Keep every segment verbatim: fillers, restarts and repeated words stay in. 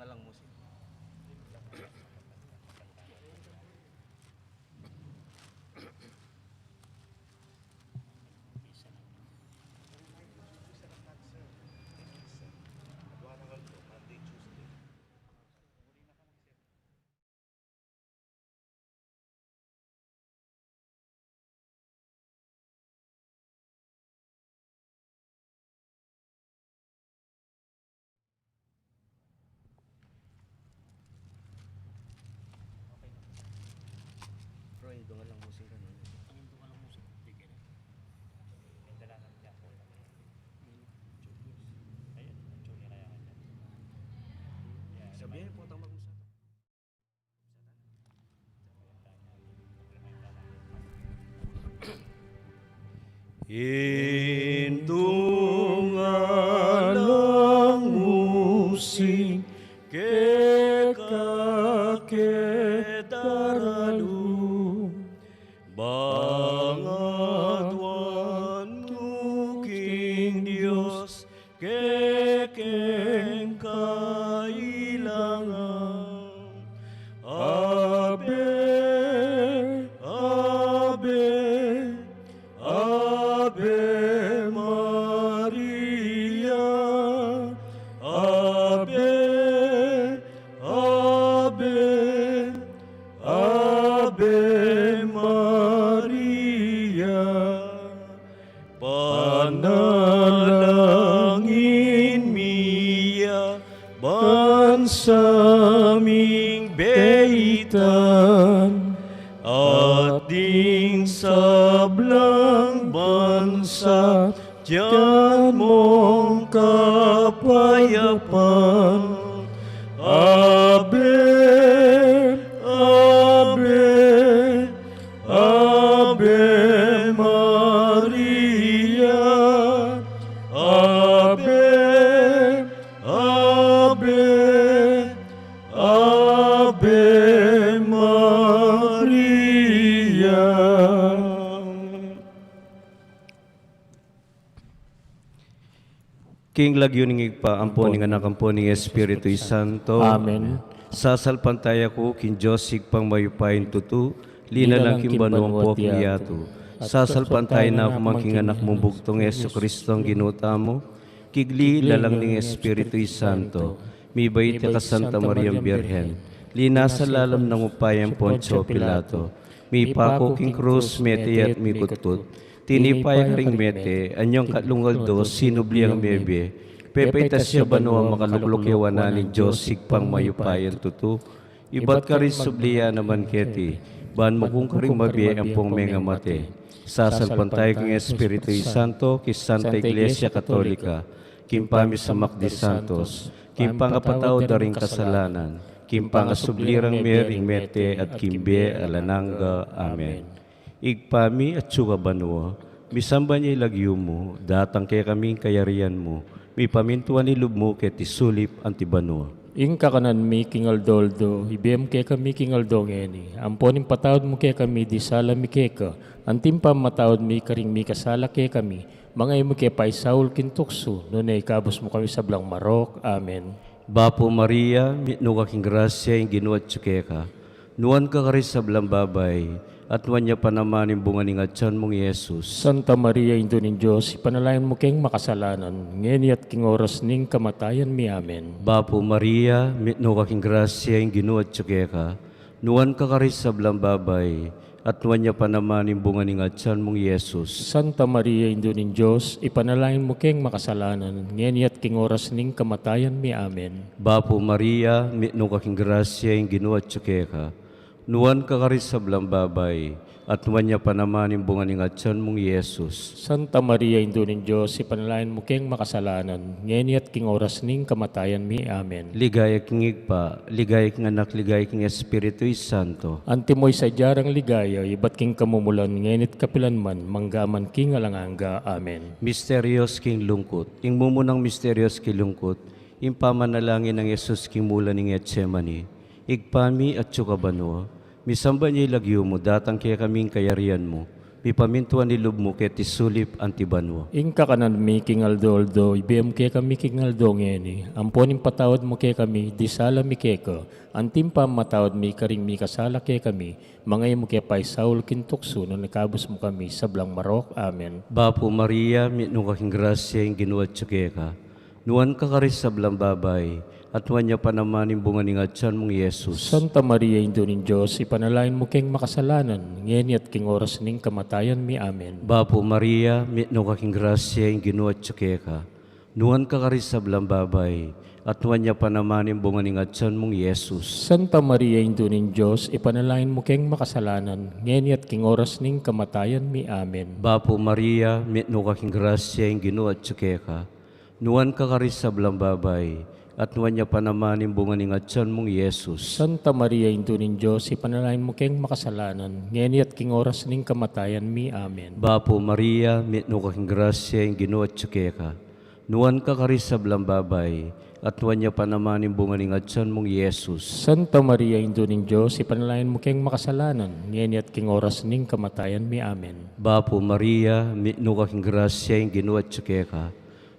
Alang musim. Pero indung alang musim ka, no? Indung alang musim. Sige na. Ayun, ang tsura kaya kanya. Sabihin po, tama po sa Indung alang musim keka ke daralu, bang aduan mu king Dios kekeng kailangan. Ave, ave, Ave Maria. Ave, ave, Ave Maria. Panalangin mi ya bansa ming beitan, at ding sablang bansa, tiyan mong kapayapan. Ave, ave, Ave Maria, Ave, Ave, Ave Maria. King lagyu ning Ibpa, ampo ning Anak, ampo ning Espiritu Santo. Amen. Sasalpantaya ku king Dios Ibpang mayupayang tutu, linalang king banua ampo king yatu. Sasalpantaya na ku man king Anak mung bugtung, Jesucristo, Ginu tamu, king linalang ning Espiritu Santo, mibait ya ka Santa Mariang Birhen, linasa lalam nang upaya nang Poncio Pilato, mipaku king krus, mete ya at mikutkut. Tinipa ya karing mete, anyang katlung aldo sinubli yang mebie. Pepaitas ya banua, makalukluk ya wanan ning Dios Ibpang mayupayang tutu. Ibat karing subli ya naman keti, ban mukung karing mabie ampong mengamate. Sasalpantaya ku king Espiritu Santo, king Santa Iglesia Katolika, king pamisamak ding santos, king pangapatawad da ring kasalanan, king pangasubli rang mie ring mete at king bie alang angga. Amen. Ibpa mi, atsu ka banua, misamban ya ing lagyu mu, datang kekami ing kayarian mu, mipamintuan ing lub mu keti sulip anti banua. Ing kakanan mi king aldo-aldo, ibie mu kekami king aldo ngeni, ampon ipatawad mu kekami ding sala mi keka, anti ing pamamatawad mi karing mikasala kekami, manga e mu ke paisaul king tuksu, nune ikabus mu kami sablang marok. Amen. Bapu Maria, mitmu ka king grasya, ing Ginu atyu keka. Nuan ka karing sablang babai, at nuan ya pa naman ing bunga ning atyan mung Jesus. Santa Maria, Indu ning Dios, ipanalangin mu keng makasalanan, ngeni at king oras ning kamatayan mi. Amen. Bapu Maria, mitmu ka king grasya, ing Ginu atyu keka. Nuan ka karing sablang babai, at nuan ya pa naman ing bunga ning atyan mung Jesus. Santa Maria, Indu ning Dios, ipanalangin mu keng makasalanan, ngeni at king oras ning kamatayan mi. Amen. Bapu Maria, mitmu ka king grasya, ing Ginu atyu keka. Nuan ka karing sablang babai, at nuan ya pa naman ing bunga ning atyan mung Jesus. Santa Maria, Indu ning Dios, ipanalangin mu keng makasalanan, ngeni at king oras ning kamatayan mi. Amen. Ligaya king Ibpa, ligaya king Anak, ligaya king Espiritu Santo. Antimo ing sadya rang ligaya, ibat king kamumulan, ngeni at kapilan man, mangga man king alang angga. Amen. Misterios king lungkut. Ing mumunang misterios king lungkut, ing pamanalangin nang Jesus king mula ning Getsemani. Ibpa mi, atsu ka banua, misamban ya ing lagyu mu, datang kekami ing kayarian mu, Mipamintuan ing lub mu keti sulip anti banua. Ing kakanan mi king aldo-aldo, ibie mu kekami king aldo ngeni. Ampon ipatawad mu kekami ding sala mi keka, anti ing pamamatawad mi karing mikasala kekami. Manga e mu ke paisaul king tuksu, nune ikabus mu kami sablang marok. Amen. Bapu Maria, mitmu ka king grasya, ing Ginu atyu keka. Nuan ka karing sablang babai, at nuan ya pa naman ing bunga ning atyan mung Jesus. Santa Maria, Indu ning Dios, ipanalangin mu keng makasalanan, ngeni at king oras ning kamatayan mi. Amen. Bapu Maria, mitmu ka king grasya, ing Ginu atyu keka. Nuan ka karing sablang babai, at nuan ya pa naman ing bunga ning atyan mung Jesus. Santa Maria, Indu ning Dios, ipanalangin mu keng makasalanan, ngeni at king oras ning kamatayan mi. Amen. Bapu Maria, mitmu ka king grasya, ing Ginu atyu keka. Nuan ka karing sablang babai, at nuan ya pa naman ing bunga ning atyan mung Jesus. Santa Maria, Indu ning Dios, ipanalangin mu keng makasalanan, ngeni at king oras ning kamatayan mi. Amen. Bapu Maria, mitmu ka king grasya, ing Ginu atyu keka. Nuan ka karing sablang babai, at nuan ya pa naman ing bunga ning atyan mung Jesus. Santa Maria, Indu ning Dios, ipanalangin mu keng makasalanan, ngeni at king oras ning kamatayan mi. Amen. Bapu Maria, mitmu ka king grasya, ing Ginu atyu keka.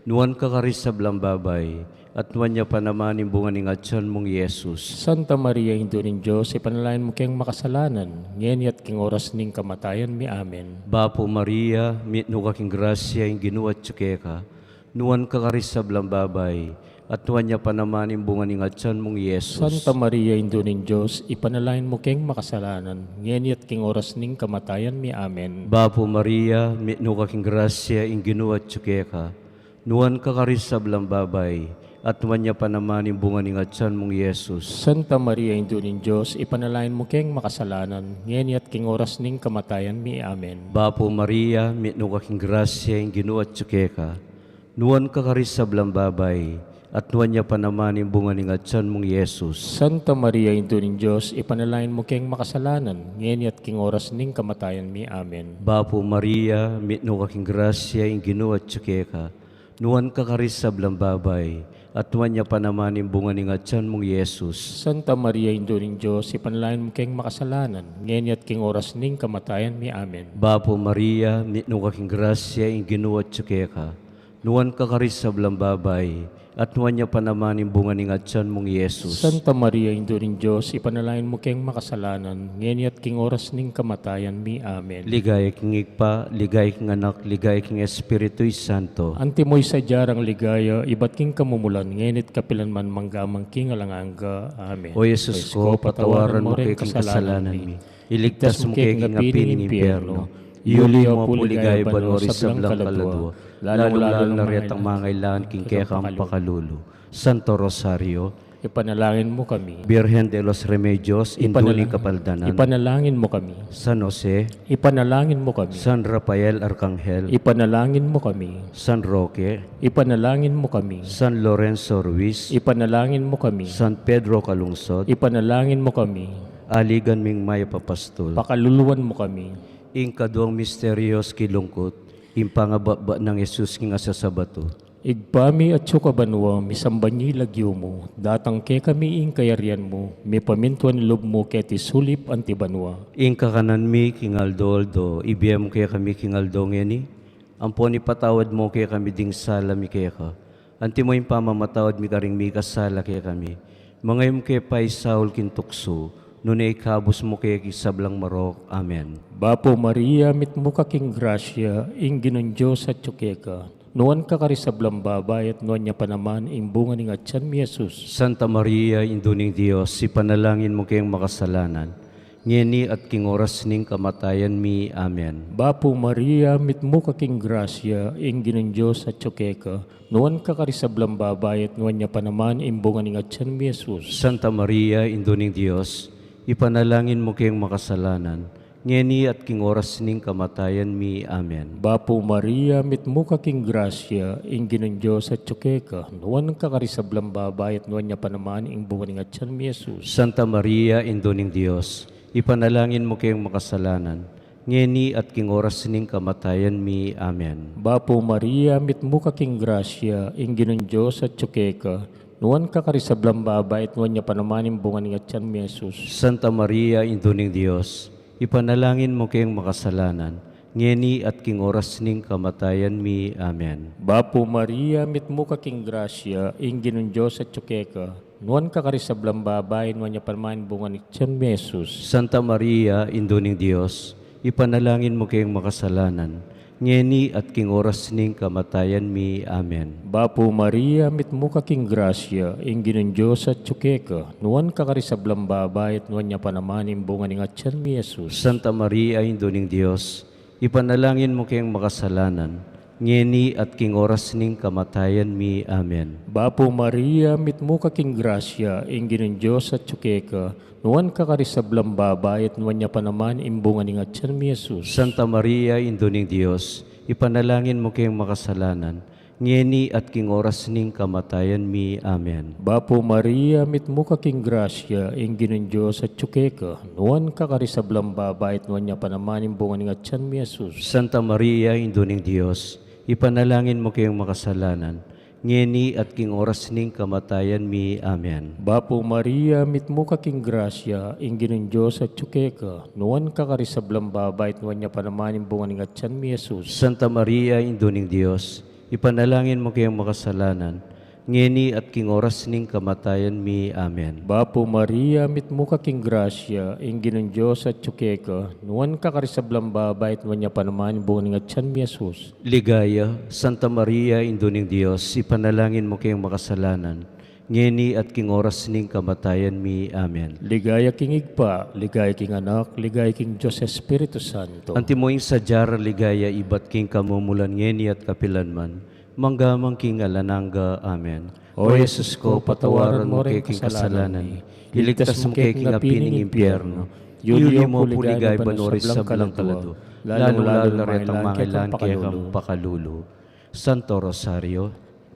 Nuan ka karing sablang babai, at nuan ya pa naman ing bunga ning atyan mung Jesus. Santa Maria, Indu ning Dios, ipanalangin mu keng makasalanan, ngeni at king oras ning kamatayan mi. Amen. Bapu Maria, mitmu ka king grasya, ing Ginu atyu keka. Nuan ka karing sablang babai, at nuan ya pa naman ing bunga ning atyan mung Jesus. Santa Maria, Indu ning Dios, ipanalangin mu keng makasalanan, ngeni at king oras ning kamatayan mi. Amen. Bapu Maria, mitmu ka king grasya, ing Ginu atyu keka. Nuan ka karing sablang babai, at nuan ya pa naman ing bunga ning atyan mung Jesus. Santa Maria, Indu ning Dios, ipanalangin mu keng makasalanan, ngeni at king oras ning kamatayan mi. Amen. Bapu Maria, mitmu ka king grasya, ing Ginu atyu keka. Nuan ka karing sablang babai, at nuan ya pa naman ing bunga ning atyan mung Jesus. Santa Maria, Indu ning Dios, ipanalangin mu keng makasalanan, ngeni at king oras ning kamatayan mi. Amen. Bapu Maria, mitmu ka king grasya, ing Ginu atyu keka. Nuan ka karing sablang babai, at nuan ya pa naman ing bunga ning atyan mung Jesus. Santa Maria, Indu ning Dios, ipanalangin mu keng makasalanan, ngeni at king oras ning kamatayan mi. Amen. Bapu Maria, mitmu ka king grasya, ing Ginu atyu keka. Nuan ka karing sablang babai, at nuan ya pa naman ing bunga ning atyan mung Jesus. Santa Maria, Indu ning Dios, ipanalangin mu keng makasalanan, ngeni at king oras ning kamatayan mi. Amen. Ligaya king Ibpa, ligaya king Anak, ligaya king Espiritu Santo. Antimo ing sadya rang ligaya, ibat king kamumulan, ngeni at kapilan man, mangga man king alang angga. Amen. O Jesus ko, patawaran mu ke king kasalanan mi. Iligtas mu ke king api ning impyerno. Iyuli mu pu king ligaya banua ring sablang kaladua, lalung-lalu na retang mangailangan king kekang pakalulu. Santo Rosario. Ipanalangin mu kami. Birhen de los Remedios, Indu ning Kapaldanan. Ipanalangin mu kami. San Jose. Ipanalangin mu kami. San Rafael Arkanghel. Ipanalangin mu kami. San Roque. Ipanalangin mu kami. San Lorenzo Ruiz. Ipanalangin mu kami. San Pedro Calungsod. Ipanalangin mu kami. Aligan ming mayap a pastul. Pakaluluan mu kami. Ing kaduang misteryus king lungkut, ing pangababa nang Jesus king asasabat. Ibpa mi atsu ka banua, misamban ya ing lagyu mu, datang kekami ing kayarian mu, mipamintuan ing lub mu keti sulip anti banua. Ing kakanan mi king aldo-aldo, ibie mu kekami king aldo ngeni, ampon ipatawad mu kekami ding sala mi keka, antimo ing pamamatawad mi karing mikasala kekami. Manga e mu ke paisaul king tuksu, nune ikabus mu kami king sablang marok. Amen. Bapu Maria, mitmu ka king grasya, ing Ginung Dios atyu keka. Nuan ka karing sablang babai, at nuan ya pa naman ing bunga ning atyan mu, Jesus. Santa Maria, Indu ning Dios, ipanalangin mu keng makasalanan, ngeni at king oras ning kamatayan mi. Amen. Bapu Maria, mitmu ka king grasya, ing Ginung Dios atyu keka. Nuan ka karing sablang babai, at nuan ya pa naman ing bunga ning atyan mu, Jesus. Santa Maria, Indu ning Dios, ipanalangin mu keng makasalanan, ngeni at king oras ning kamatayan mi. Amen. Bapu Maria, mitmu ka king grasya, ing Ginung Dios atyu keka. Nuan ka karing sablang babai, at nuan ya pa naman ing bunga ning atyan mu, Jesus. Santa Maria, Indu ning Dios, ipanalangin mu keng makasalanan, ngeni at king oras ning kamatayan mi. Amen. Bapu Maria, mitmu ka king grasya, ing Ginung Dios atyu keka. Nuan ka karing sablang babai, at nuan ya pa naman ing bunga ning atyan mu, Jesus. Santa Maria, Indu ning Dios, ipanalangin mu keng makasalanan, ngeni at king oras ning kamatayan mi. Amen. Bapu Maria, mitmu ka king grasya, ing Ginung Dios atyu keka, nuan ka karing sablang babai, nuan ya pa naman ing bunga ning atian mu, Jesus. Santa Maria, Indu ning Dios, ipanalangin mu keng makasalanan, ngeni at king oras ning kamatayan mi. Amen. Bapu Maria, mitmu ka king grasya, ing Ginung Dios atyu keka, nuan ka karing sablang babai, at nuan ya pa naman ing bunga ning atian mu, Jesus. Santa Maria, Indu ning Dios, ipanalangin mu keng makasalanan, ngeni at king oras ning kamatayan mi. Amen. Bapu Maria, mitmu ka king grasya, ing Ginung Dios atyu keka, nuan ka karing sablang babai, at nuan ya pa naman ing bunga ning atian mu, Jesus. Santa Maria, Indu ning Dios, ipanalangin mu keng makasalanan, ngeni at king oras ning kamatayan mi. Amen. Bapu Maria, mitmu ka king grasya, ing Ginung Dios atyu keka, nuan ka karing sablang babai, at nuan ya pa naman ing bunga ning atian mu, Jesus. Santa Maria, Indu ning Dios, ipanalangin mu keng makasalanan, ngeni at king oras ning kamatayan mi. Amen. Bapu Maria, mitmu ka king grasya, ing Ginung Dios atyu keka, nuan ka karing sablang babai, at nuan ya pa naman ing bunga ning atian mu, Jesus. Santa Maria, Indu ning Dios, ipanalangin mu keng makasalanan, ngeni at king oras ning kamatayan mi. Amen. Bapu Maria, mitmu ka king grasya, ing Ginung Dios atyu keka, nuan ka karing sablang babai, at nuan ya pa naman ing bunga ning atian mu, Jesus. Ligaya, Santa Maria, Indu ning Dios, ipanalangin mu keng makasalanan, ngeni at king oras ning kamatayan mi. Amen. Ligaya king Ibpa, ligaya king Anak, ligaya king Dios Espiritu Santo. Antimo ing sadya rang ligaya ibat king kamumulan, ngeni at kapilan man, mangga man king alang angga. Amen. O Jesus ko, patawaran mu reng kasalanan mi, iligtas mu ke king api ning impyerno, yuli mu pu king ligaya banua ring sablang kaladua, lalung-lalu na retang mangailangan kekang pakalulu. Santo Rosario,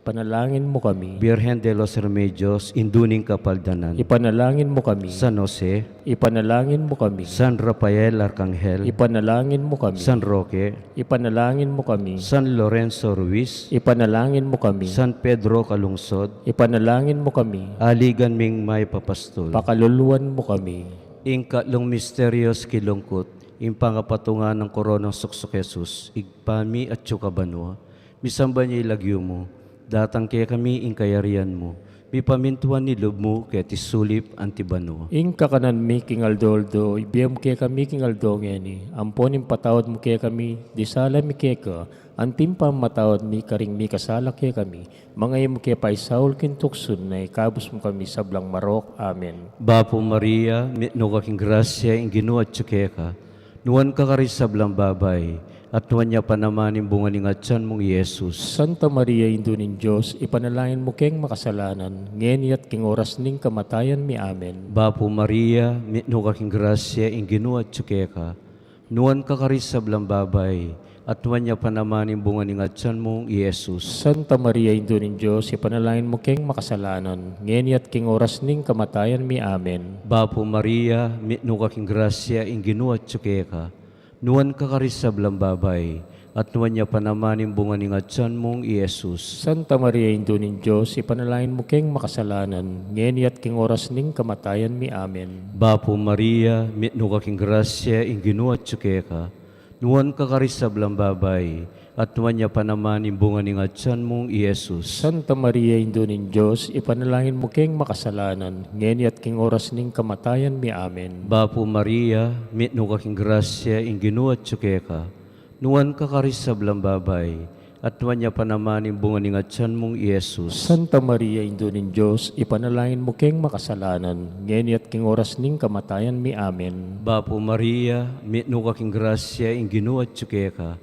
ipanalangin mu kami. Birhen de los Remedios, Indu ning Kapaldanan, ipanalangin mu kami. San Jose, ipanalangin mu kami. San Rafael Arkanghel, ipanalangin mu kami. San Roque, ipanalangin mu kami. San Lorenzo Ruiz, ipanalangin mu kami. San Pedro Calungsod, ipanalangin mu kami. Aligan ming mayap a pastul, pakaluluan mu kami. Ing katlung misteryus king lungkut, ing pangapatungan nang koronang suksuk Jesus. Ibpa mi atsu ka banua, misamban ya ing lagyu mu, datang kekami ing kayarian mu, mipamintuan ing lub mu keti sulip anti banua. Ing kakanan mi king aldo-aldo, ibie mu kekami king aldo ngeni, ampon ipatawad mu kekami ding sala mi keka, anti ing pamamatawad mi karing mikasala kekami, manga e mu ke paisaul king tuksu, nune ikabus mu kami king sablang marok. Amen. Bapu Maria, mitmu ka king grasya, ing Ginu atsu keka, nuan ka karing sablang babai, at nuan ya pa naman ing bunga ning atsan mung i Jesus. Santa Maria, Indu ning Dios, ipanalangin mu keng makasalanan, ngeni at king oras ning kamatayan mi. Amen. Bapu Maria, mitmu ka king grasya, ing Ginu atsu keka, nuan ka karing sablang babai, at nuan ya pa naman ing bunga ning atsan mung i Jesus. Santa Maria, Indu ning Dios, ipanalangin mu keng makasalanan, ngeni at king oras ning kamatayan mi. Amen. Bapu Maria, mitmu ka king grasya, ing Ginu atsu keka, nuan ka karing sablang babai, at nuan ya pa naman ing bunga ning atsan mung i Jesus. Santa Maria, Indu ning Dios, ipanalangin mu keng makasalanan, ngeni at king oras ning kamatayan mi. Amen. Bapu Maria, mitmu ka king grasya, ing Ginu atsu keka, nuan ka karing sablang babai, at nuan ya pa naman ing bunga ning atsan mung i Jesus. Santa Maria, Indu ning Dios, ipanalangin mu keng makasalanan, ngeni at king oras ning kamatayan mi. Amen. Bapu Maria, mitmu ka king grasya, ing Ginu atsu keka, nuan ka karing sablang babai, at nuan ya pa naman ing bunga ning atsan mung i Jesus. Santa Maria, Indu ning Dios, ipanalangin mu keng makasalanan, ngeni at king oras ning kamatayan mi. Amen. Bapu Maria, mitmu ka king grasya, ing Ginu atsu keka,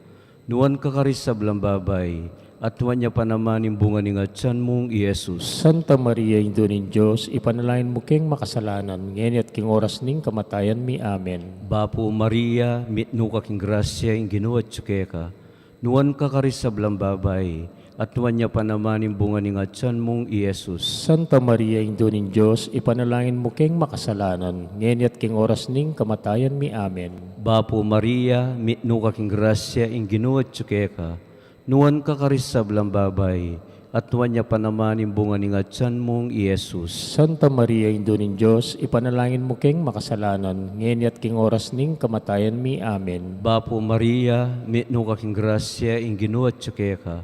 nuan ka karing sablang babai, at nuan ya pa naman ing bunga ning atsan mung i Jesus. Santa Maria, Indu ning Dios, ipanalangin mu keng makasalanan, ngeni at king oras ning kamatayan mi. Amen. Bapu Maria, mitmu ka king grasya, ing Ginu atsu keka, nuan ka karing sablang babai, at nuan ya pa naman ing bunga ning atsan mung i Jesus. Santa Maria, Indu ning Dios, ipanalangin mu keng makasalanan, ngeni at king oras ning kamatayan mi. Amen. Bapu Maria, mitmu ka king grasya, ing Ginu atsu keka, nuan ka karing sablang babai, At nuan ya pa naman ing bunga ning atyan mung i Jesus. Santa Maria, Indu ning Dios, ipanalangin mu keng makasalanan, ngeni at king oras ning kamatayan mi. Amen. Bapu Maria, mitmu ka king grasya, ing Ginu atyu keka.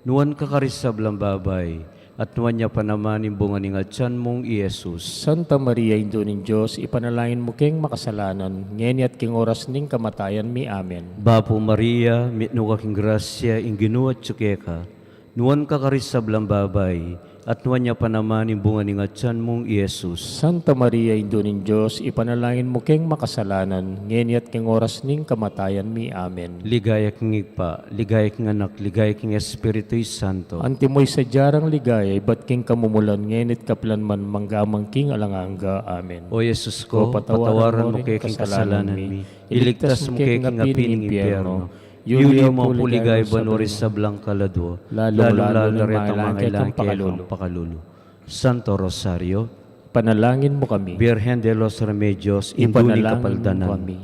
Nuan ka karing sablang babai, at nuan ya pa naman ing bunga ning atyan mung i Jesus. Santa Maria, Indu ning Dios, ipanalangin mu keng makasalanan, ngeni at king oras ning kamatayan mi. Amen. Bapu Maria, mitmu ka king grasya, ing Ginu atyu keka. Nuan ka karing sablang babai, at nuan ya pa naman ing bunga ning atyan mung i Jesus. Santa Maria, Indu ning Dios, ipanalangin mu keng makasalanan, ngeni at king oras ning kamatayan mi. Amen. Ligaya king Ibpa, ligaya king Anak, ligaya king Espiritu Santo. Antimo ing sadya rang ligaya, ibat king kamumulan, ngeni at kapilan man, mangga man king alang angga. Amen. O Jesus ko, patawaran mu ke king kasalanan mi, iligtas mu ke king api ning impyerno, yuli mu pu king ligaya banua ring sablang kaladua, lalung-lalu na ring mangailangan keka king pakalulu. Santo Rosario, ipanalangin mu kami. Birhen de los Remedios, Indu ning Kapaldanan. Ipanalangin mu kami.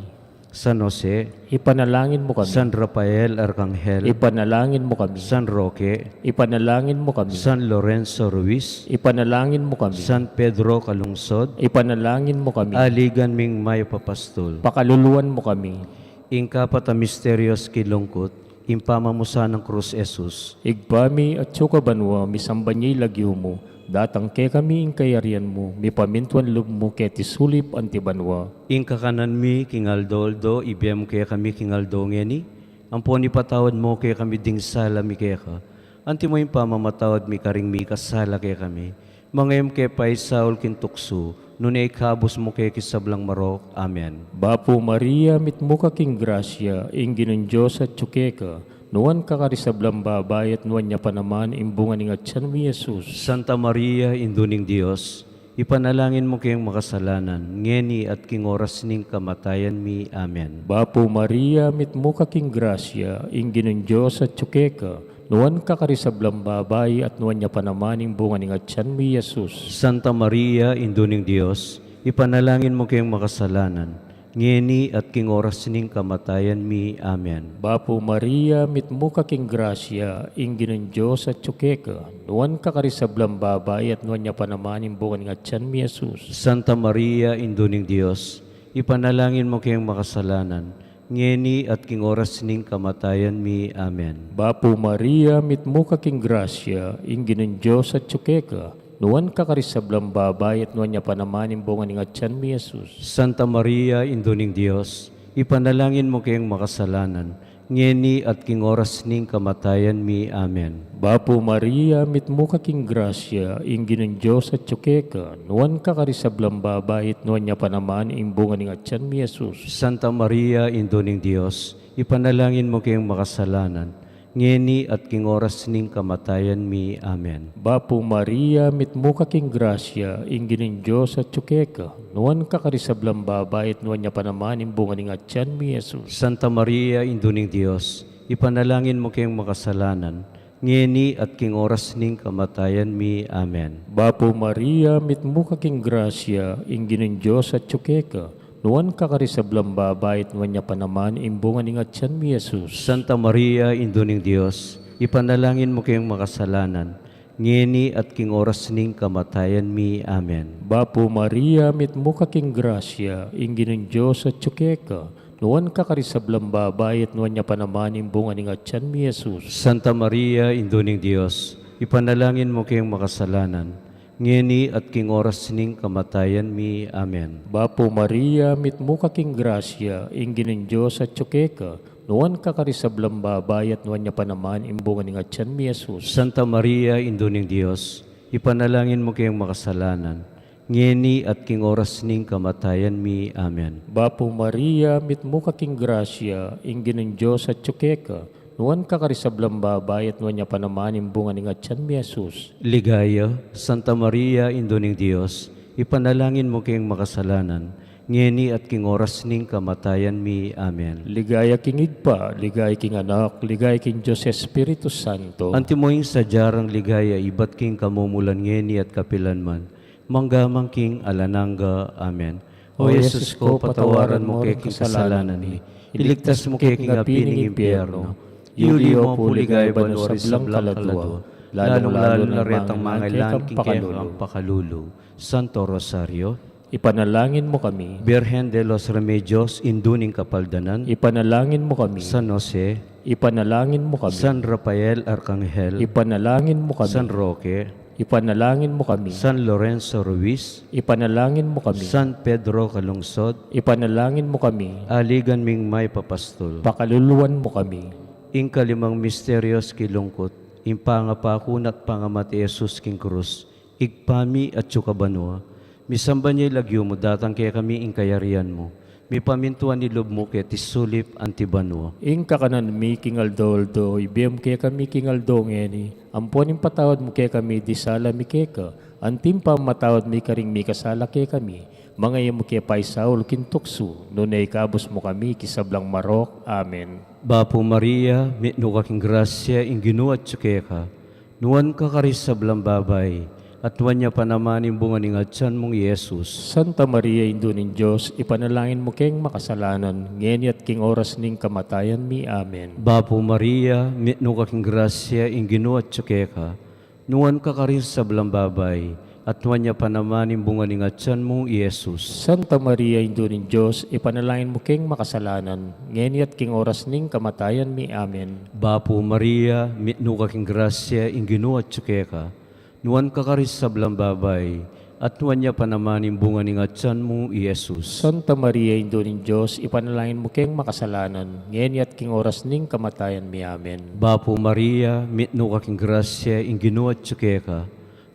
San Jose, ipanalangin mu kami. San Rafael Arkanghel, ipanalangin mu kami. San Roque, ipanalangin mu kami. San Lorenzo Ruiz, ipanalangin mu kami. San Pedro Calungsod, ipanalangin mu kami. Aligan ming mayap a pastul, pakaluluan mu kami. Ing kapat a misteryos king lungkut, ing pamamusan nang krus Jesus. Ibpa mi, atsu ka banua, misamban ya ing lagyu mu, datang kekami ing kayarian mu, mipamintuan lub mu keti sulip anti banua. Ing kakanan mi king aldo-aldo, ibie mu kekami king aldo ngeni, ampon ipatawad mu kekami ding sala mi keka, antimo ing pamamatawad mi karing mikasala kekami. Manga e mu ke paisaul king tuksu, nune ikabus mu ke king sablang marok. Amen. Bapu Maria, mitmu ka king grasya, ing Ginung Dios atyu keka, nuan ka karing sablang babai at nuan ya pa naman ing bunga ning atyan mu, i Jesus. Santa Maria, Indu ning Dios, ipanalangin mu keng makasalanan, ngeni at king oras ning kamatayan mi. Amen. Bapu Maria, mitmu ka king grasya, ing Ginung Dios atyu keka, nuan ka karing sablang babai at nuan ya pa naman ing bunga ning atyan mu, i Jesus. Santa Maria, Indu ning Dios, ipanalangin mu keng makasalanan, ngeni at king oras ning kamatayan mi. Amen. Bapu Maria, mitmu ka king grasya, ing Ginung Dios atyu keka, nuan ka karing sablang babai at nuan ya pa naman ing bunga ning atyan mu, i Jesus. Santa Maria, Indu ning Dios, ipanalangin mu keng makasalanan, ngeni at king oras ning kamatayan mi. Amen. Bapu Maria, mitmu ka king grasya, ing Ginung Dios atyu keka, nuan ka karing sablang babai at nuan ya pa naman ing bunga ning atyan mu, i Jesus. Santa Maria, Indu ning Dios, ipanalangin mu keng makasalanan, ngeni at king oras ning kamatayan mi. Amen. Bapu Maria, mitmu ka king grasya, ing Ginung Dios atyu keka, nuan ka karing sablang babai at nuan ya pa naman ing bunga ning atyan mu, i Jesus. Santa Maria, Indu ning Dios, ipanalangin mu keng makasalanan, ngeni at king oras ning kamatayan mi. Amen. Bapu Maria, mitmu ka king grasya, ing Ginung Dios atyu keka, nuan ka karing sablang babai at nuan ya pa naman ing bunga ning atyan mu, i Jesus. Santa Maria, Indu ning Dios, ipanalangin mu keng makasalanan, ngeni at king oras ning kamatayan mi. Amen. Bapu Maria, mitmu ka king grasya, ing Ginung Dios atyu keka, nuan ka karing sablang babai at nuan ya pa naman ing bunga ning atyan mu, i Jesus. Santa Maria, Indu ning Dios, ipanalangin mu keng makasalanan, ngeni at king oras ning kamatayan mi. Amen. Bapu Maria, mitmu ka king grasya, ing Ginung Dios atyu keka, nuan ka karing sablang babai at nuan ya pa naman ing bunga ning atyan mu, i Jesus. Santa Maria, Indu ning Dios, ipanalangin mu keng makasalanan, ngeni at king oras ning kamatayan mi. Amen. Bapu Maria, mitmu ka king grasya, ing Ginung Dios atyu keka, nuan ka karing sablang babai at nuan ya pa naman ing bunga ning atyan mu, i Jesus. Santa Maria, Indu ning Dios, ipanalangin mu keng makasalanan, ngeni at king oras ning kamatayan mi. Amen. Bapu Maria, mitmu ka king grasya, ing Ginung Dios atyu keka, nuan ka karing sablang babai at nuan ya pa naman ing bunga ning atyan mu, i Jesus. Ligaya, Santa Maria, Indu ning Dios, ipanalangin mu keng makasalanan, ngeni at king oras ning kamatayan mi. Amen. Ligaya king Ibpa, ligaya king Anak, ligaya king Dios Espiritu Santo. Antimo ing sadya rang ligaya ibat king kamumulan, ngeni at kapilan man, mangga man king alang angga. Amen. O Jesus ko, patawaran mu ke king kasalanan mi, iligtas mu ke king api ning impyerno, yuli mu pu king ligaya banua ring sablang kaladua, lalung-lalu na retang mangailangan king kekang pakalulu. Santo Rosario. Ipanalangin mu kami. Birhen de los Remedios, Indu ning Kapaldanan. Ipanalangin mu kami. San Jose. Ipanalangin mu kami. San Rafael Arkanghel. Ipanalangin mu kami. San Roque. Ipanalangin mu kami. San Lorenzo Ruiz. Ipanalangin mu kami. San Pedro Calungsod. Ipanalangin mu kami. Aligan ming mayap a pastul. Pakaluluan mu kami. Ing kalimang misterios king lungkut, ing pangapaku na at pangamate Jesus king krus. Ibpa mi, atsu ka banua, misamban ya ing lagyu mu, datang kekami ing kayarian mu, mipamintuan ing lub mu keti sulip anti banua. Ing kakanan mi king aldo-aldo, ibie mu kekami king aldo ngeni, ampo ing patawad mu kekami ding sala mi keka, anti ing pamamatawad mi karing mikasala kekami, manga e mu ke paisaul king tuksu, nune ikabus mu kami king sablang marok. Amen. Bapu Maria, mitmu ka king grasya, ing Ginu atsu keka. Nuan ka karing sablang babai, at nuan ya pa naman ing bunga ning atyan mung i Jesus. Santa Maria, Indu ning Dios, ipanalangin mu keng makasalanan, ngeni at king oras ning kamatayan mi. Amen. Bapu Maria, mitmu ka king grasya, ing Ginu atsu keka. Nuan ka karing sablang babai, at nuan ya pa naman ing bunga ning atyan mung i Jesus. Santa Maria, Indu ning Dios, ipanalangin mu keng makasalanan, ngeni at king oras ning kamatayan mi. Amen. Bapu Maria, mitmu ka king grasya, ing Ginu atsu keka. Nuan ka karing sablang babai, at nuan ya pa naman ing bunga ning atyan mung i Jesus. Santa Maria, Indu ning Dios, ipanalangin mu keng makasalanan, ngeni at king oras ning kamatayan mi. Amen. Bapu Maria, mitmu ka king grasya, ing Ginu atsu keka.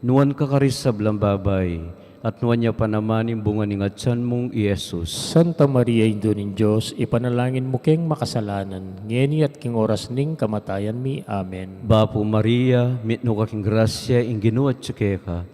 Nuan ka karing sablang babai, at nuan ya pa naman ing bunga ning atyan mung i Jesus. Santa Maria, Indu ning Dios, ipanalangin mu keng makasalanan, ngeni at king oras ning kamatayan mi. Amen. Bapu Maria, mitmu ka king grasya, ing Ginu atsu keka.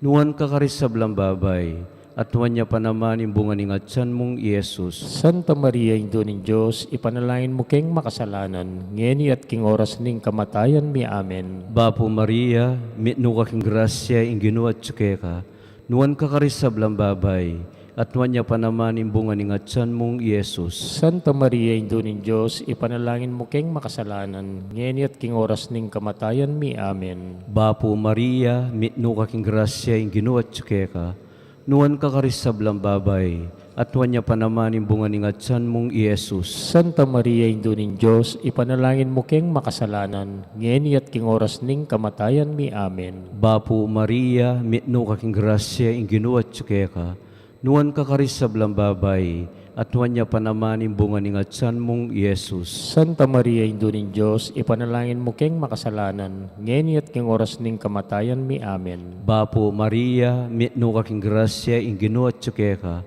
Nuan ka karing sablang babai, at nuan ya pa naman ing bunga ning atyan mung i Jesus. Santa Maria, Indu ning Dios, ipanalangin mu keng makasalanan, ngeni at king oras ning kamatayan mi. Amen. Bapu Maria, mitmu ka king grasya, ing Ginu atsu keka. Nuan ka karing sablang babai, at nuan ya pa naman ing bunga ning atyan mung i Jesus. Santa Maria, Indu ning Dios, ipanalangin mu keng makasalanan, ngeni at king oras ning kamatayan mi. Amen. Bapu Maria, mitmu ka king grasya, ing Ginu atsu keka. Nuan ka karing sablang babai, at nuan ya pa naman ing bunga ning atyan mung i Jesus. Santa Maria, Indu ning Dios, ipanalangin mu keng makasalanan, ngeni at king oras ning kamatayan mi. Amen. Bapu Maria, mitmu ka king grasya, ing Ginu atsu keka. Nuan ka karing sablang babai, at nuan ya pa naman ing bunga ning atyan mung i Jesus. Santa Maria, Indu ning Dios, ipanalangin mu keng makasalanan, ngeni at king oras ning kamatayan mi. Amen. Bapu Maria, mitmu ka king grasya, ing Ginu atsu keka.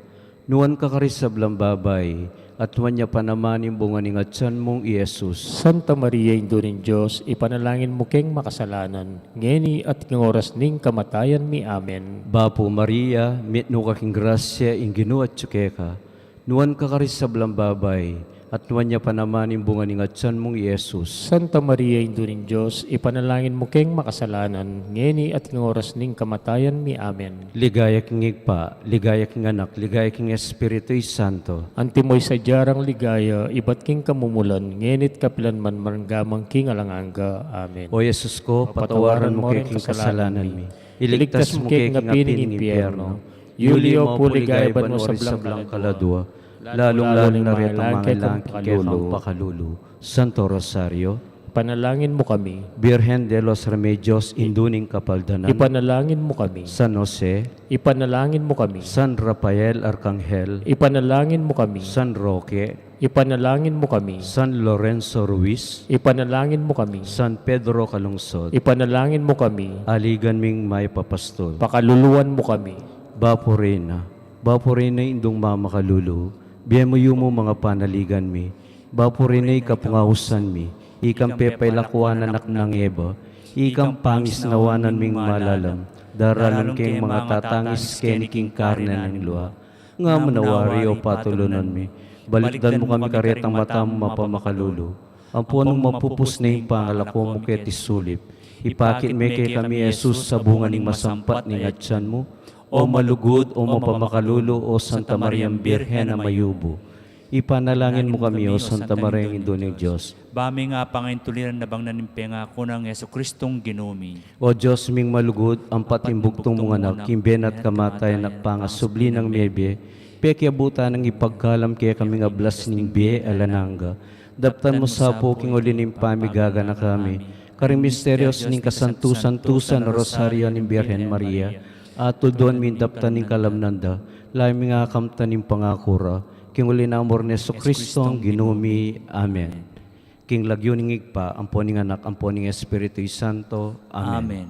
Nuan ka karing sablang babai, at nuan ya pa naman ing bunga ning atyan mung i Jesus. Santa Maria, Indu ning Dios, ipanalangin mu keng makasalanan, ngeni at king oras ning kamatayan mi. Amen. Bapu Maria, mitmu ka king grasya, ing Ginu atsu keka. Nuan ka karing sablang babai, at nuan ya pa naman ing bunga ning atyan mung i Jesus. Santa Maria, Indu ning Dios, ipanalangin mu keng makasalanan, ngeni at king oras ning kamatayan mi. Amen. Ligaya king Ibpa, ligaya king Anak, ligaya king Espiritu Santo. Antimo ing sadya rang ligaya, ibat king kamumulan, ngeni at kapilan man, mangga man king alang angga. Amen. O Jesus ko, patawaran mu ke king kasalanan mi. Iligtas mu ke king api ning impyerno. Yuli yu pu ligaya banua ring sablang kaladua, lalung-lalu na retang mangailangan king kekang pakalulu. Santo Rosario. Ipanalangin mu kami. Birhen de los Remedios, Indu ning Kapaldanan. Ipanalangin mu kami. San Jose. Ipanalangin mu kami. San Rafael Arkanghel. Ipanalangin mu kami. San Roque. Ipanalangin mu kami. San Lorenzo Ruiz. Ipanalangin mu kami. San Pedro Calungsod. Ipanalangin mu kami. Aligan ming mayap a pastul. Pakaluluan mu kami. Bapu Reyna, Bapu Reyna, Indung mamakalulu, bie mu yumu manga panaligan mi. Bapu Reyna, ikang pungausan mi, ikang pepailakuan anak nang Eva, ikang pangisnawanan ming malalam, daralun keng manga tatangis keni king karne nang lua. Nga manawari, o patulunan mi, balikdan mu kami karetang mata mung mapamakalulu. Ampo nung mapupus ne ing pangalako mu keti sulip, ipakit me kekami i Jesus a bunga ning masampat ning atyan mu. O malugud, o mapamakalulu, o Santa Mariang Birhen a mayubu, Ipanalangin mu kami, O Santa Maria, Indu ning Dios. Ba mi nga pangaintuliran na bang nanimpenga ku nang Jesu Kristong Ginu mi. O Dios ming malugud, ampat ing bugtung mung anak, king bie na at kamatayan na pangasubli nang mebie, pekiabutan nang ipagkalam kekami ing ablas ning bie alang angga. Daptan mu sa pu king uli ning pamigaganaka mi, karing misterios ning kasantu-santusan a Rosario ning Birhen Maria, at tuldun mi ing daptan ning kalamnan da, lalu mi ngan kamtan ing pangaku ra, king uli nang amor nang Jesu Kristong Ginu mi. Amen. King lagyu ning Ibpa, ampo ning Anak, ampo ning Espiritu Santo. Amen. Amen.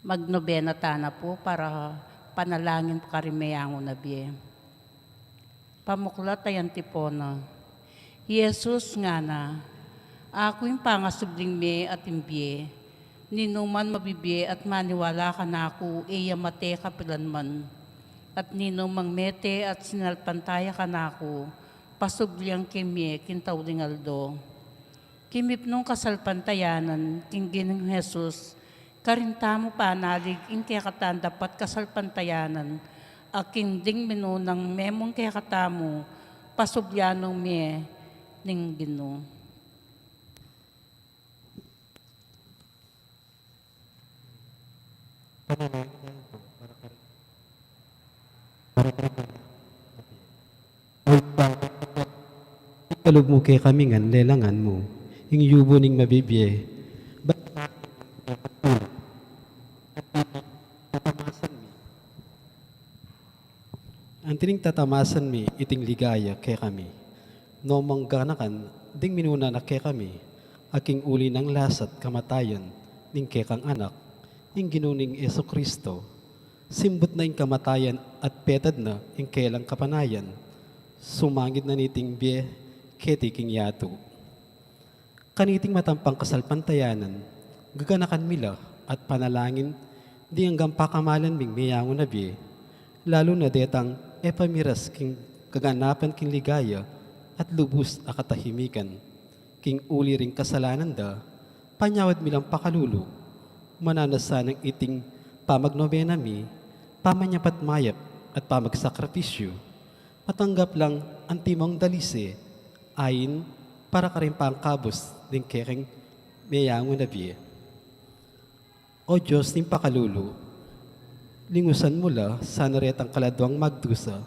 Magnobena tana pu para panalangin pu karing meyangu na bie. Pamuklat a Antipona. I Jesus ngana, "Aku ing pangasubling mie at ing bie. Ninuman mabibie at maniwala kanaku, e ya mate kapilan man. At ninumang mete at sinalpantaya kanaku, pasublian ke mie king tauling aldo." Kimipnung kasalpantayanan king Ginung Jesus, karin tamu panalig ing kekatang dapat kasalpantayanan, a king ding minunang memung kekatamu, pasublian nung mie ning Ginu. Panalangin tamu pu para karing, para karing meyangu na bie. O Ibpa, ikalub mu kekami ngan lelangan mu ing yubu ning mabibie. Ba-, Anti ning tatamasan mi iting ligaya kekami, no manganakan ding minuna na kekami, a king uli nang lasat kamatayan ning kekang Anak, ing Ginu ning Jesu-Cristo, simbut na ing kamatayan at petad na ing kelang kapanayan, sumangid na niting bie keti king yatu. Kaniting matampang kasalpantayanan, gaganakan mi la at panalangin ding anggang pakamalan ming meyangu na bie, lalu na detang e pa miras king kaganapan king ligaya at lubus a katahimikan. King uli ring kasalanan da, panyawad mi lang pakalulu, mananu na sanang iting pamagnobena mi, pamanyapat mayap at pamagsakripisyu, matanggap lang antimong dalise, ain para karing pangkabus ning kekeng meyangu na bie. O Dios ning pakalulu, lingusan mu la sana retang kaladuang magdusa,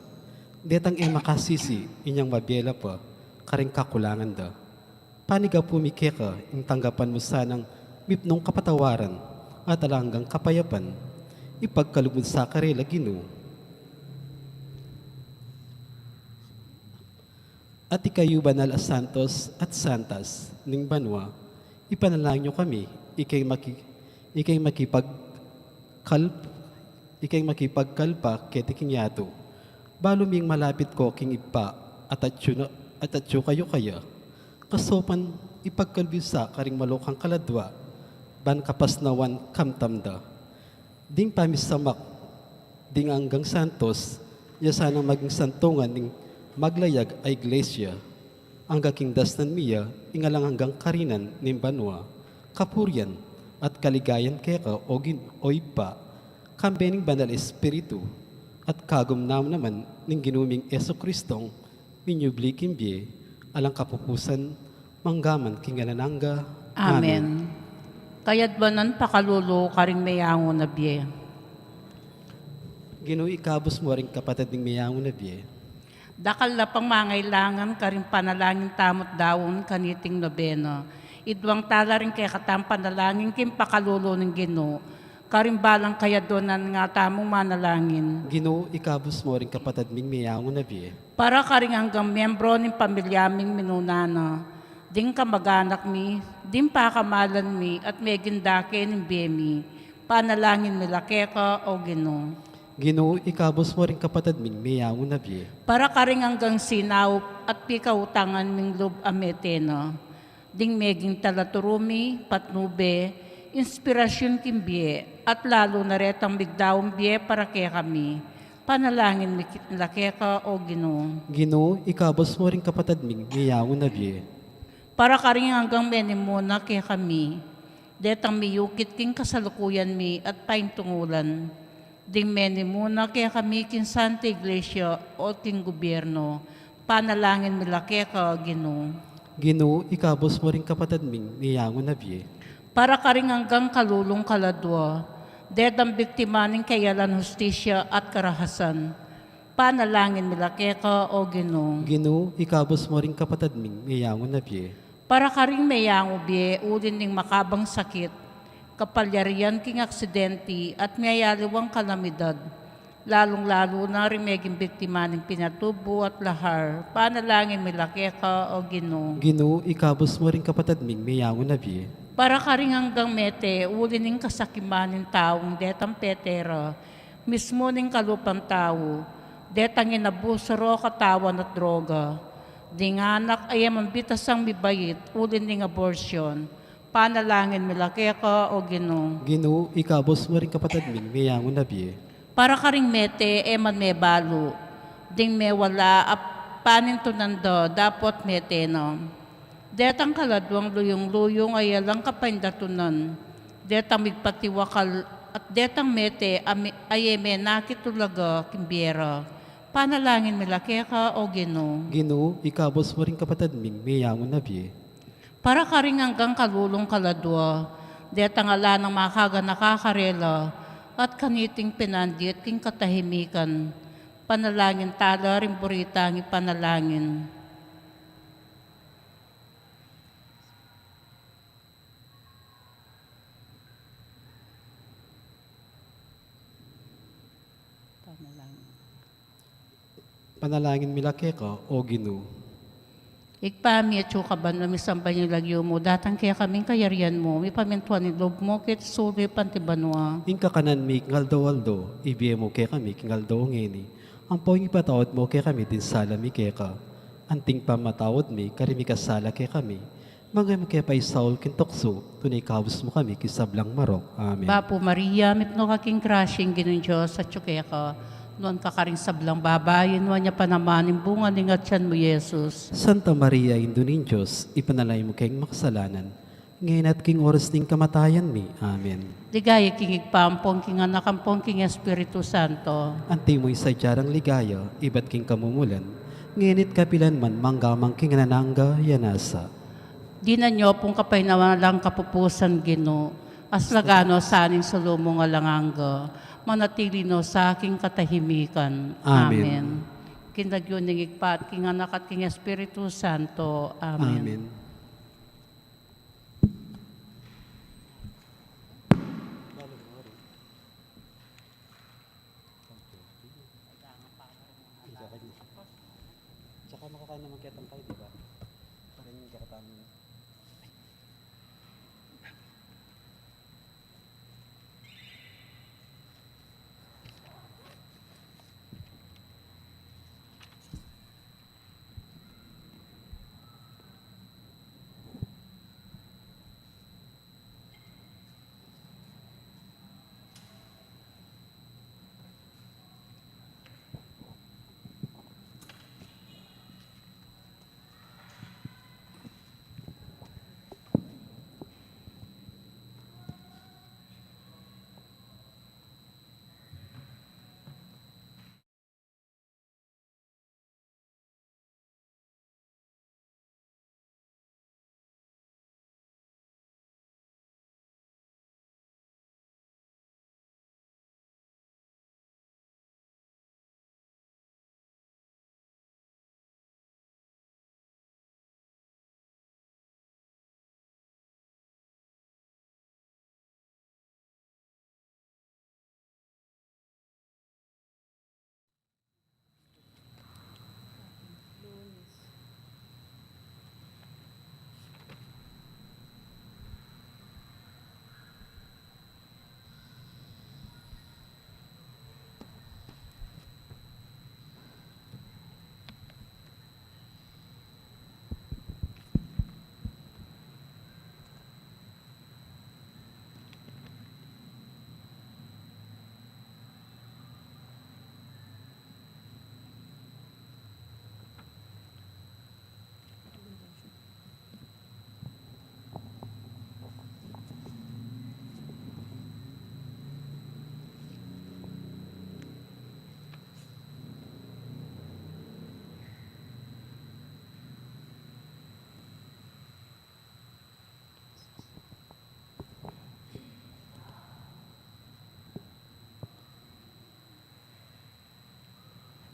detang e makasisi inyang mabie la pa karing kakulangan da. Panigapu mi keka ing tanggapan mu sanang mipnung kapatawaran at alang anggang kapayapan, ipagkalub mu sa karela, Ginu. At ikayu banal a santos at santas ning banua, ipanalangin yu kami, ikeng maki-, ikeng makipagkal-, ikeng makipagkalpa keti king yatu. Balu ming malapit ko king Ibpa, at atyu na, at atyu kayu kaya. Kasopan ipagkalub yu sa karing malukang kaladua, ban kapasnawan kamtam da. Ding pamisamak ding anggang santos, ya sanang maging santungan ning maglayag a iglesia, angga king dasnan mi ya ing alang anggang karinan ning banua, kapurian, at kaligayan keka, o Gin-, o Ibpa, kambe ning Banal Espiritu, at kagumnaman naman ning Ginu ming Jesu-Cristong minyubli king bie alang kapupusan, manggaman king alang angga. Amen. Amen. Kayadwanan pakalulu karing meyangu na bie. Ginu, ikabus mu ring kapatad ning meyangu na bie. Dakal la pang mangailangan karing panalangin tamu't daun kaniting nobena. Idwang tala ring kekatang panalangin king pakalulu ning Ginu. Karing balang kayadwanan nga tamung manalangin. Ginu, ikabus mu ring kapatad ming meyangu na bie. Para karing anggang membro ning pamilya ming minuna na, ding kamaganak mi, ding pakamalan mi, at meging dake ning bie mi, panalangin mi la keka, o Ginu. Ginu, ikabus mu ring kapatad ming meyangu na bie. Para karing anggang sinaup at pikautangan ming lub a mete na, ding meging talaturu mi, patnube, inspirasyun king bie, at lalu na retang migdaun bie para kekami. Panalangin mi la keka, o Ginu. Ginu, ikabus mu ring kapatad ming meyangu na bie. Para karing anggang menimuna kekami, detang miyukit king kasalukuyan mi at paintungulan. Ding menimuna kekami king Santa Iglesia o king gubyernu, panalangin mi la keka, Ginu. Ginu, ikabus mu ring kapatad ming meyangu na bie. Para karing anggang kalulung kaladua, detang biktima ning keyalan hustisya at karahasan, panalangin mi la keka, o Ginu. Ginu, ikabus mu ring kapatad ming meyangu na bie. Para karing meyangu bie uli ning makabang sakit, kapalyarian king aksidenti at miyayaliwang kalamidad, lalung-lalu na ring meging biktima ning pinatubu at lahar, panalangin mi la keka, o Ginu. Ginu, ikabus mu ring kapatad ming meyangu na bie. Para karing anggang mete uli ning kasakiman ning taung detang pete ra, mismu ning kalupang tau, detang inabusu ro katawan at droga, ding anak a e man bitasang mibait uli ning abortion, panalangin mi la keka, o Ginu. Ginu, ikabus mu ring kapatad ming meyangu na bie. Para karing mete e man mebalu, ding mewala a panintunan da dapot mete na. Detang kaladuang luyung-luyung a alang kapaindatunan, detang migpatiwakal at detang mete a me-, a e menakit tulaga king bie ra, panalangin mi la keka, o Ginu. Ginu, ikabus mu ring kapatad ming meyangu na bie. Para karing anggang kalulung kaladua, detang ala nang makaganaka karela, at kaniting pinandit king katahimikan, panalangin tala ring buritang ipanalangin. Panalangin. Panalangin mi la keka, O Ginu. Ibpa mi, atsu ka banua, misamban ya ing lagyu mu, datang kekami ing kayarian mu, mipamintuan ing lub mu keti sulip anti banua. Ing kakanan mi king aldo-aldo, ibie mu kekami king aldo ngeni. Ampo ing ipatawad mu kekami ding sala mi keka, anti ing pamamatawad mi karing mikasala kekami. Manga e mu ke paisaul king tuksu, nune ikabus mu kami king sablang marok. Amen. Bapu Maria, mipnu ka king grasya, ing Ginung Dios atyu keka. Nuan ka karing sablang babai, nuan ya pa naman ing bunga ning atian mu, Jesus. Santa Maria, Indu ning Dios, ipanalangin mu keng makasalanan, ngeni at king oras ning kamatayan mi. Amen. Ligaya king Ibpa, ampon king Anak, ampon king Espiritu Santo. Antimo ing sadya rang ligaya, ibat king kamumulan, ngeni at kapilan man, mangga man king alang angga. Amen. Dinan no pu ing kapaynawan alang kapupusan, Ginu. Aslagan no sa ning salu mung alang angga. Manatili no sa king katahimikan. Amen. Amen. King lagyu ning Ibpa, at king Anak, at king Espiritu Santo. Amen. Amen. Tsaka makakain naman ketang kayo, di ba? Parin yung katatangan.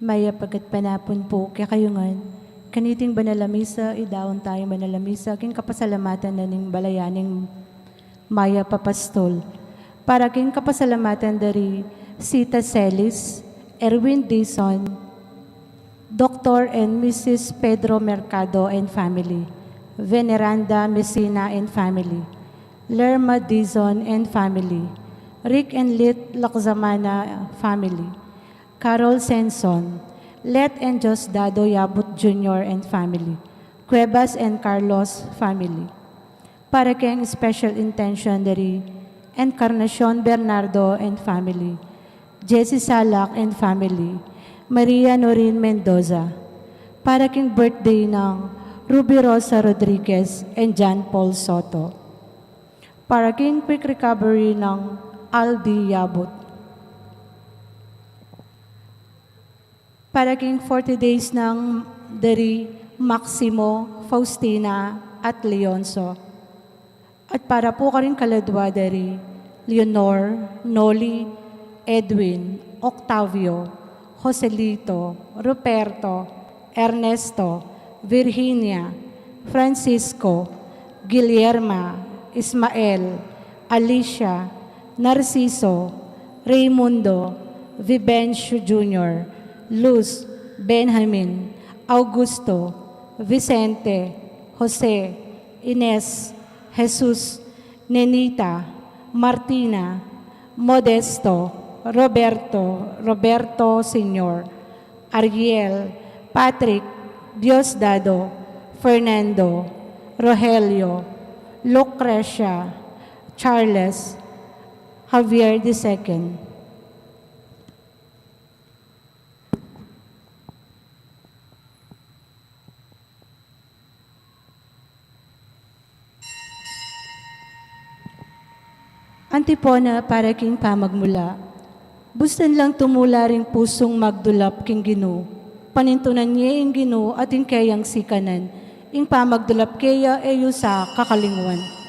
Mayap a gatpanapun pu kekayu ngan. Kaniting banal a misa, idaun taya ing banal a misa king kapasalamatan na ning balayan ning Mayap a Pastol. Para king kapasalamatan da ri Sita Celis, Erwin Dizon, Doktor and Missus Pedro Mercado and family, Veneranda Messina and family, Lerma Dizon and family, Rick and Lit Lakzamana family, Carol Senson, Let and Diosdado Yabut Junior and family, Cuevas and Carlos family. Para keng special intention da ri Encarnacion Bernardo and family, Jessie Salak and family, Maria Norin Mendoza. Para king birthday nang Ruby Rosa Rodriguez and John Paul Soto. Para king quick recovery nang Aldi Yabut. Para king forty days nang da ri Maximo, Faustina, at Leonso. At para pu karing kaladwa da ri Leonor, Noli, Edwin, Octavio, Joselito, Ruperto, Ernesto, Virginia, Francisco, Guillerma, Ismael, Alicia, Narciso, Raymundo, Vivencio Junior, Luz, Benjamin, Augusto, Vicente, Jose, Ines, Jesus, Nenita, Martina, Modesto, Roberto, Roberto Senior, Ariel, Patrick, Diosdado, Fernando, Rogelio, Lucrecia, Charles, Javier the second. Antipona para king pamagmula. Bustan lang tumula ring pusung magdulap king Ginu. Panintunan ye ing Ginu at ing keyang sikanan. Ing pamagdulap keya e yu sa kakalingwan.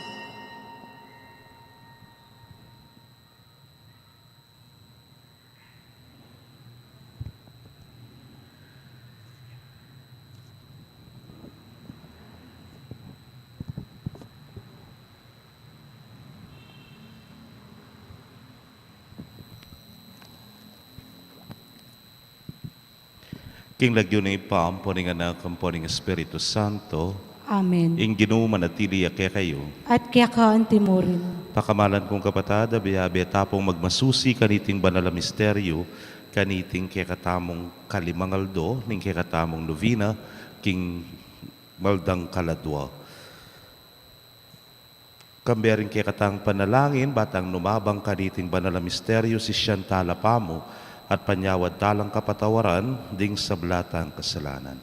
King lagyu ning Ibpa, ampo ning Anak, ampo ning Espiritu Santo. Amen. Ing Ginu manatili ya kekayu. At keka antimurin. Pakamalan kung kapatad, abe-abe ta pung magmasusi kaniting banal a misteryu, kaniting kekatamung kalimang aldo ning kekatamung nobena king maldang kaladua. Kambe ring kekatang panalangin, ba tang numabang kaniting banal a misteryu, sisian tala pamu, at panyawad talang kapatawaran ding sabla tang kasalanan.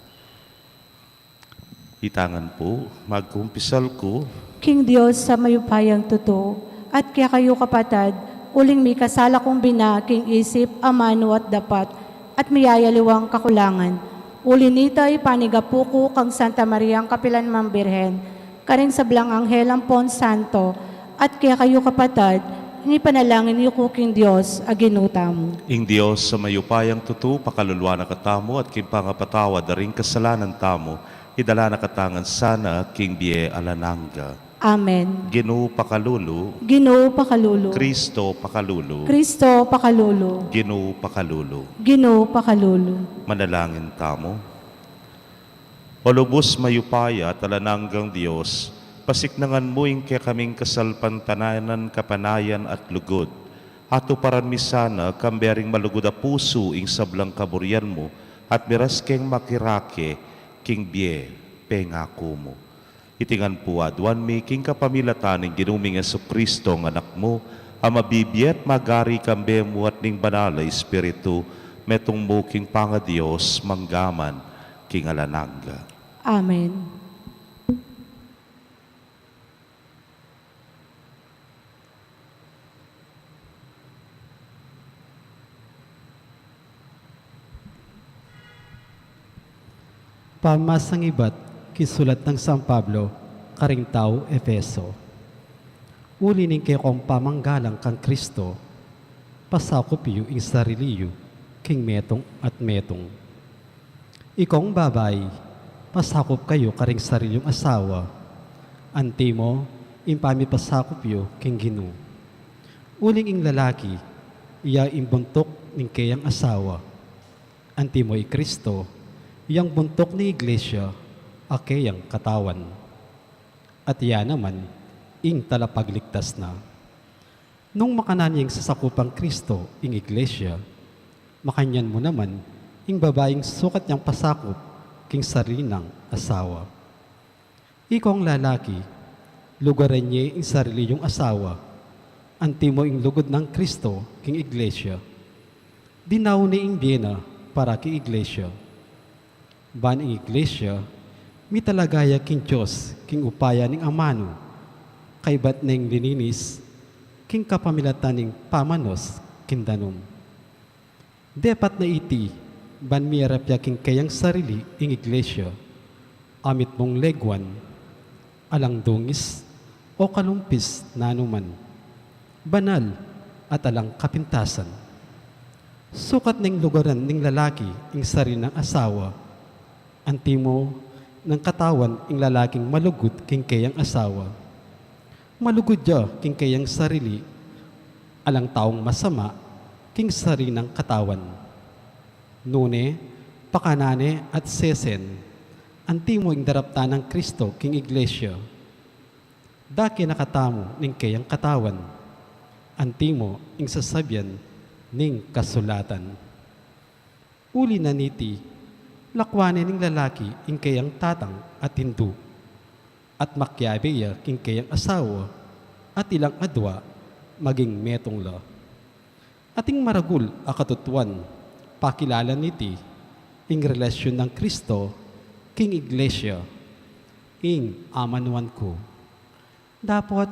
Itangan pu, magkumpisal ku king Dios a mayupayang tutu, at kekayu kapatad, uling mikasala kung bina king isip, amanu at dapat, at miyayaliwang kakulangan. Uli nita, ipanigapu ku kang Santa Mariang kapilan mang Birhen, karing sablang anghel ampon santo, at kekayu kapatad, ipanalangin yu ku king Dios a Ginu tamu. Ing Dios a mayupayang tutu, pakaluluan na katamu, at king pangapatawad da ring kasalanan tamu, idala na katamu ngan sana king bie alang angga. Amen. Ginu pakalulu. Ginu pakalulu. Kristo pakalulu. Kristo pakalulu. Ginu pakalulu. Ginu pakalulu. Manalangin tamu. O lubus mayupaya at alang anggang Dios, pasiknangan mu ing kekaming kasalpantanayan, kapanayan at lugud. Atuparan mi sana kambe ring malugud a pusu ing sablang kaburian mu, at miras keng makirake king bie pengaku mu. Iti ngan pu aduan mi king kapamilatan ning Ginu ming Jesucristo, a Anak mu, a mabibie at magari kambe mu at ning Banal a Espiritu, metung mu king pangaDios, mangga man king alang angga. Amen. Pamamasang ibat king sulat nang San Pablo karing taga Efeso. Uli ning kekong pamanggalang kang Kristo, pasakup yu ing sarili yu king metung at metung. Ikong babai, pasakup kayu karing sarili yung asawa, antimo ing pamipasakup yu king Ginu. Uling ing lalaki, iya ing buntuk ning keyang asawa, antimo i Kristo, yang buntuk ning iglesia, a keyang katawan. At iya naman ing talapagligtas na. Nung makanyan yang sasakupang Kristo ing iglesia, makanyan mu naman ing babaing sukat yang pasakup king sarili nang asawa. Ikong lalaki, lugaran ye ing sarili yung asawa, antimo ing lugud nang Kristo king iglesia. Dinaun ne ing bie na para king iglesia. Ban ing iglesia, mitalaga ya king Dios king upaya ning amanu, kaybat neng lininis king kapamilatan ning pamanos king danum. Depat na iti, ban miarap ya king keyang sarili ing iglesia, amit mung leguan, alang dungis o kalumpis nanu man, banal at alang kapintasan. Sukat neng lugaran ning lalaki ing sarili nang asawa, antimo nang katawan ing lalaking malugud king keyang asawa. Malugud ya king keyang sarili, alang taung masama king sarili nang katawan. Nune, Pakananu at sesen, antimo ing daraptan nang Kristo king Iglesia. Dake na katamu ning keyang katawan, antimo ing sasabian ning kasulatan. Uli na niti, lakwan ne ning lalaki ing keyang tatang at indu, at makiabe ya king keyang asawa, at ilang adua maging metung la. Ating maragul a katutuan, pakilala niti ing relasyun nang Kristo king Iglesia, ing amanuan ku. Dapot,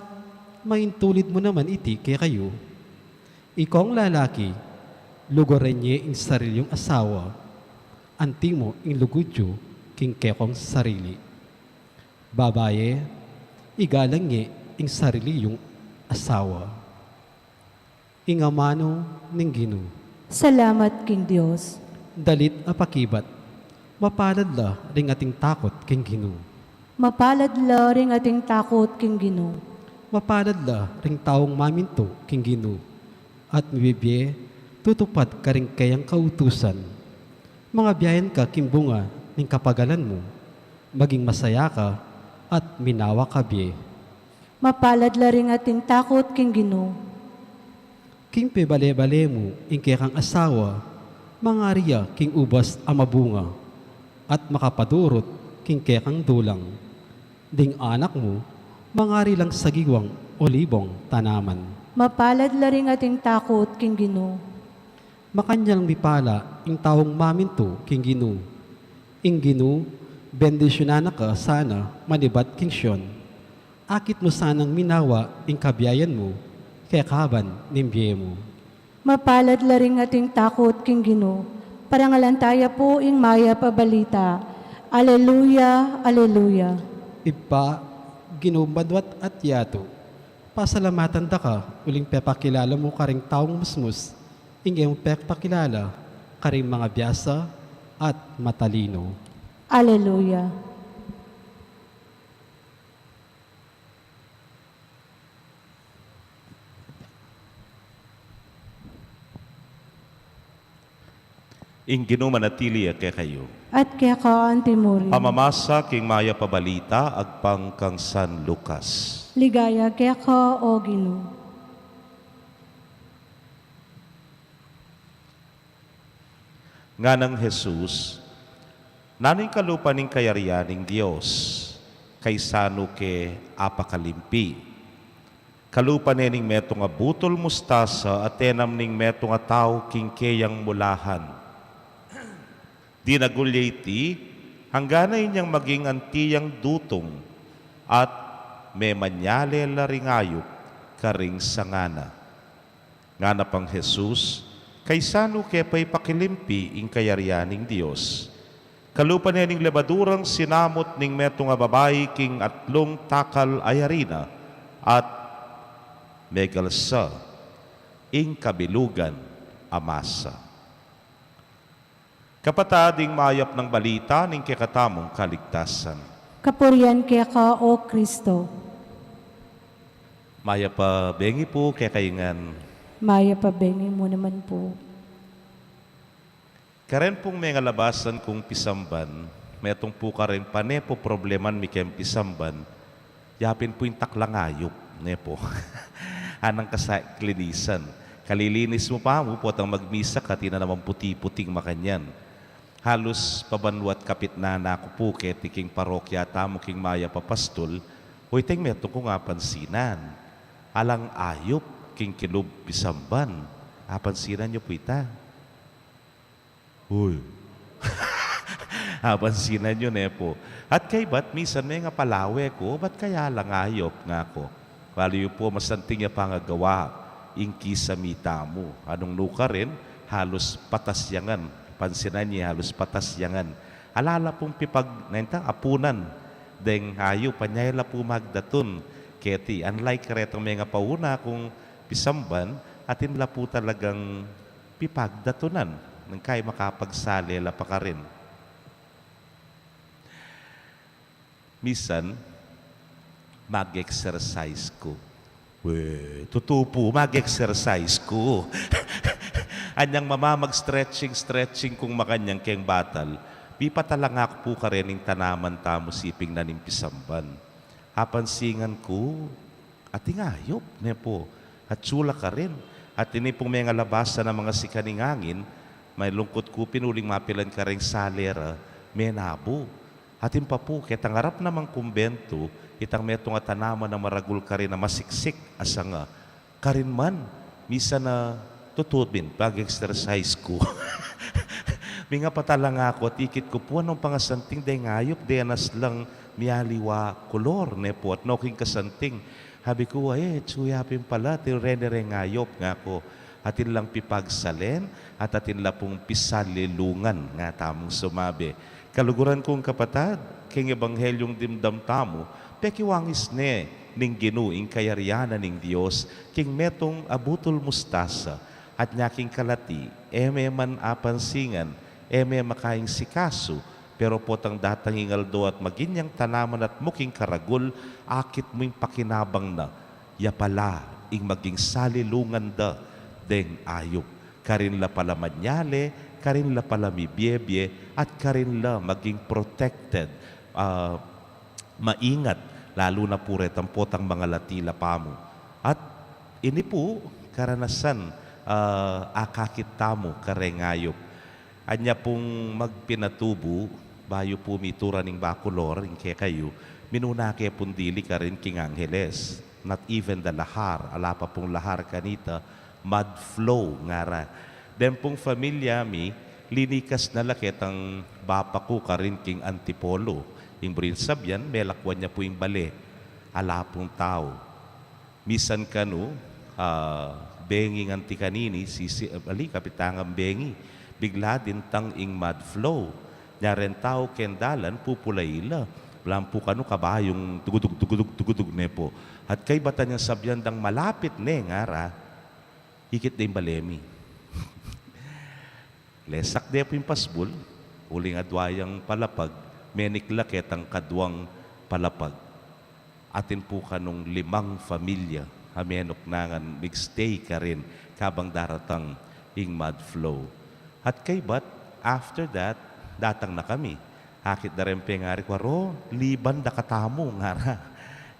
maintulid mu naman iti kekayu. Ikong lalaki, luguran ye ing sarili yung asawa, antimo ing lugud yu king kekong sarili. Babaye, igalang ye ing sarili yung asawa. Ing amanu ning Ginu. Salamat king Dios. Dalit a pakibat. Mapalad la ring ating takut king Ginu. Mapalad la ring ating takut king Ginu. Mapalad la ring taung mamintu king Ginu, at mibibie tutupad karing keyang kautusan. Mangabiayan ka king bunga ning kapagalan mu, maging masaya ka, at minawa ka bie. Mapalad la ring ating takut king Ginu. King pebale-bale mu ing kekang asawa, mangari ya king ubas a mabunga, at makapadurut king kekang dulang. Ding anak mu, mangari lang sagiwang olibong tanaman. Mapalad la ring ating takut king Ginu. Makanyan mipala ing taung mamintu king Ginu. Ing Ginu, bendisyunan na ka sana manibat king Sion. Akit mu sanang minawa ing kabiayan mu, kekaban ning bie mu. Mapalad la ring ating takut king Ginu. Parangalan taya pu ing mayap a balita. Aleluya, aleluya. Ibpa, Ginu banua at yatu, pasalamatan da ka uling pepakilala mu karing taung musmus ing e mu pepakilala karing mangabiasa at matalinu. Aleluya. Ing Ginu manatili ya kekayu. At keka antimurin. Pamamasa king mayap a balita agpang kang San Lucas. Ligaya keka, o Ginu. Nganang Jesus, nanu ing kalupa ning kayarian ning Dios, kaysanu ke apakalimpi? Kalupa ne ning metung a butul mustasa a tenam ning metung a tau king keyang mulahan. Dinagul ya iti, angga na inyang maging anti yang dutung, at memanyale la ring ayup karing sanga na. Ngana pang Jesus, kaysanu ke pa ipakilimpi ing kayarian ning Dios? Kalupa ne ning lebadurang sinamut ning metung a babai king atlung takal a arina, at megalsa ing kabilugan a masa. Kapatad, ing mayap nang balita ning kekatamung kaligtasan. Kapurian keka, o Kristo. Mayap a bengi pu kekayu ngan. Mayap a bengi mu naman pu. Karen pung mengalabasan kung pisamban, metung pu karen pane pu probleman mi keng pisamban, yapin pu ing taklang ayup, ne pu. Anang kasa klinisan. Kalilinis mu pa mu, potang magmisa ka, atin na naman puti-puting makanyan. Halus pabanua't kapitnan na ku pu keti king parokya tamu king mayap a pastul, oyteng metung kung apansinan. Alang ayup king kilub pisamban. Apansinan yu pu ita? Uy. Apansinan yu, ne pu. At kaybat, misan mengapalawe ku, bat kaya alang ayup, ngaku. Balu yu pu, masanting ya pangagawa ing kisami tamu. Anung nukarin, halus patas ya ngan. Pansinan ye, halus patas ya ngan. Ala la pung pipag-, nentang apunan deng ayup, anya la pu magdatun. Keti, unlike karetang mengapauna kung pisamban, atin la pu talagang pipagdatunan, nung kaya makapagsali la pa karin. Misan, mag-exercise ku. We, tutu pu, mag-exercise ku. Anyang mamamag-stretching-stretching kung makanyan keng batal, mipatalangak pu karening tanaman tamu siping na ning pisamban. Apansingan ku, ating ayup, ne pu, atiu la karin. At ini pung mengalabas na mangasikan ing angin, malungkut ku pin uling mapilan kareng sali ra, menabu. Atin pa pu, ketang arap namang kumbentu, itang metung a tanaman a maragul karin a masiksik a sanga. Karin man, misan a tutu pin pag-exercise ku. Mingapatalangak ku at ikit ku pu, anung pangasanting deng ayup, deng anas lang mialiwa kulor, ne pu, at no king kasanting. Sabi ku, "Ay, atiu ya pin pala, atiu reni reng ayup," ngaku. Atin lang pipagsalen, at atin la pung pisalilungan, nga tamung sumabi. Kaluguran kung kapatad, keng ebanghelyung dimdam tamu, pekiwangis ne ning Ginu ing kayarian na ning Dios, king metung a butul mustasa, at nya king kalati, e me man apansingan, e me makaing sikasu, pero potang datang ing aldo at magin yang tanaman at muking karagul, akit mu ing pakinabang na, ya pala ing maging salilungan da deng ayup. Karin la pala manyale, karin la pala mibiebie, at karin la maging protected, ah, maingat, lalu na pu retang potang mangalati la pamu. At ini pu, karanasan, ah, akakit tamu kareng ayup. Anya pung magpinatubu, bayu pu mitura ning bakulor, ing kekayu, minuna ke pung dili karin king Angeles. Not even the lahar, ala pa pung lahar kanita, mud flow, ngara. Deng pung familia mi, linikas na la ketang bapa ku karin king Antipolo. Ing buring sabyan, melakwan ya pu ing bale, ala pung tau. Misan kanu, ah, bengi ngan ti kanini, sisi, ali, kapit tangan bengi. Bigla dintang ing mud flow. Nya reng tau keng dalan, pupulai la. Balamu pu kanu kabayung tugudug, tugudug, tugudug ne pu. At kaybat anyang sabyan dang malapit ne ngara, ikit de ing bale mi. Lesak de pu ing pasbul, uling adwa yang palapag, menik la ketang kaduang palapag. Atin pu kanung limang familia a menuk na ngan mig-stay karin kabang daratang ing mud flow. At kaybat, after that, datang na kami. Akit da reng pengari ku, "Aro, liban da katamu," ngara.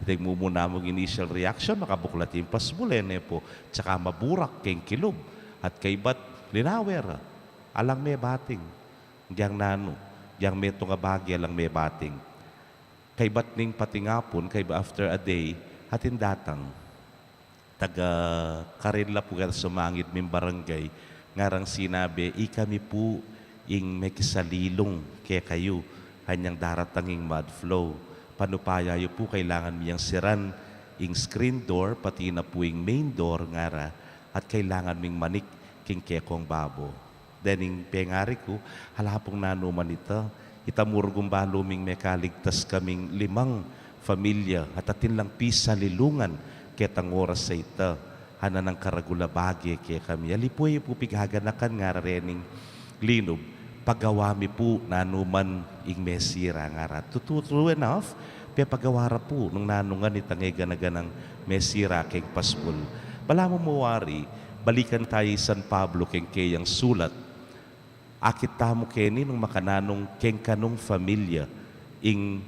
Ita ing mumuna mung initial reaction, makabuklat ing pasbul e, ne pu, tsaka maburak keng kilub. At kaybat, linawe ra. Alang mebating. Gyang nanu, gyang metung a bage alang mebating. Kaybat ning patingapun, kaybat after a day, atin datang. Taga karin la pu keta sumangid ming barangay, ngarang sinabi, "Ikami pu ing mekisalilung kekayu, anyang daratang ing mud flow. Panupaya yu pu, kailangan mi yang siran ing screen door, pati na pu ing main door," ngara, "at kailangan ming manik king kekong babo." Dening pengari ku, "Ala pung nanu man ita, ita mu rugung balu ming mekaligtas kaming limang familia, at atin lang pisalilungan ketang oras a ita, anan ang karagul a bage kekami. Ali pu, e yu pu pigaganakan," ngara rening linub, "pagawa mi pu nanu man ing mesira," ngara. Tutu, true enough, pepagawa ra pu nung nanu ngan itang e gana-ganang mesira keng pasbul. Balamu mu wari, balikan taya i San Pablo keng keyang sulat. Akit tamu keni nung makananung keng kanung familia, ing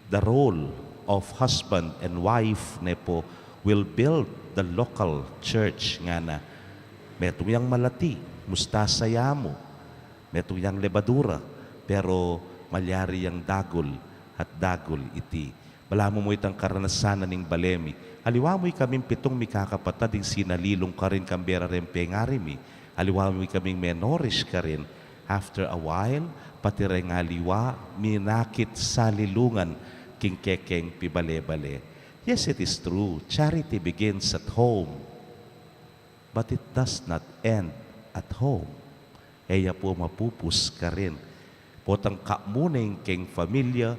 the role of husband and wife, ne pu, will build the local church, ngana. Metung yang malati, mustasa ya mu. Metung yang lebadura, pero malyari yang dagul at dagul iti. Balamu mu itang karanasan na ning bale mi. Aliwa mu ikaming pitung mikakapatad ing sinalilung karin kambe reng pengari mi. Aliwa mu ikaming menorish karin. After a while, pati reng aliwa, minakit salilungan king kekeng pibale-bale. Yes, it is true. Charity begins at home. But it does not end at home. E ya pu mapupus karin. Potang kamu ne ing keng familia,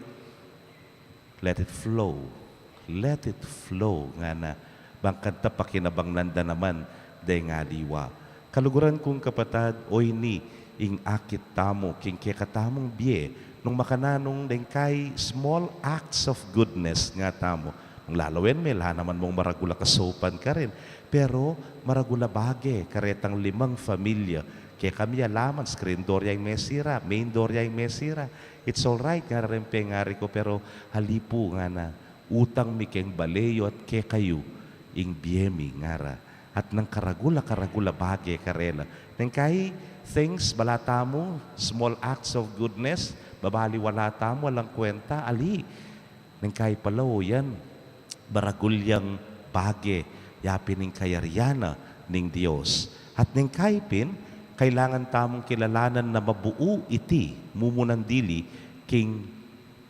let it flow. Let it flow, ngana. Bang kanita pakinabang nanda naman deng aliwa. Kaluguran kung kapatad, o ini ing akit tamu king kekatamung bie, nung makananung deng kai small acts of goodness, nga tamu, Ang lalawen me, ala naman mung maragul a kasaupan karin. Pero maragul a bage karetang limang familia. Kekami ala man, screen door ya ing mesira, main door ya ing mesira. It's all right, ngara reng pengari ku, pero ali pu, ngana, utang mi keng bale yu at kekayu ing bie mi, ngara. At neng karagul a, karagul a bage karela. Neng kai things, bala tamu, small acts of goodness, babaliwala tamu, alang kwenta, ali. Neng kai pala, o yan, maragul yang bage, ya pin ing kayarian na ning Dios. At neng kai pin, kailangan tamung kilalanan na mabuu iti, mumunan dili, king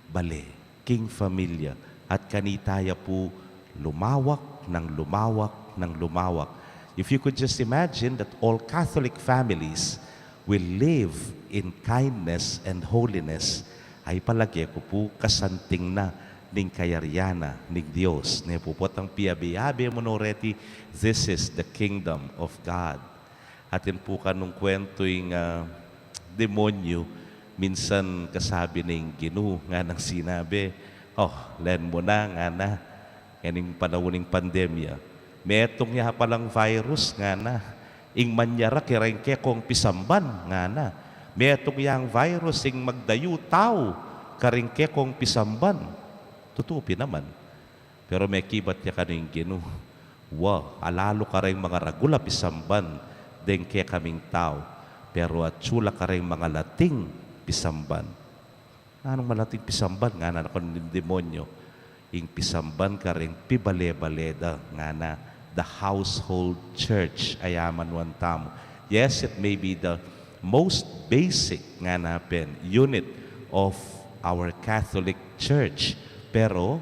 bale, king familia. At kanita ya pu lumawak nang lumawak nang lumawak. If you could just imagine that all Catholic families will live in kindness and holiness, ay palage ku pu kasanting na ning kayarian na ning Dios. Ne pu potang piabe-abe mu no reti, this is the kingdom of God. Atin pu kanung kwentu ing, ah, demonyu, minsan kasabi ning Ginu, nganang sinabi, "Oh, len mu na," ngana, ngening panaun ning pandemya. "Metung ya palang virus," ngana, "ing manyara kareng kekong pisamban," ngana. "Metung yang virus ing magdayu tau kareng kekong pisamban." Tutu pin naman. Pero mekibat ya kanu ing Ginu, "Wa, ala lu kareng mangaragul a pisamban deng kekaming tau, pero atyu la kareng mangalating pisamban." "Nanung malating pisamban?" ngana na kanu ning demonyu. "Ing pisamban kareng pibale-bale da," ngana, "the household church a yaman wan tamu." Yes, it may be the most basic, ngana pin, unit of our Catholic Church, pero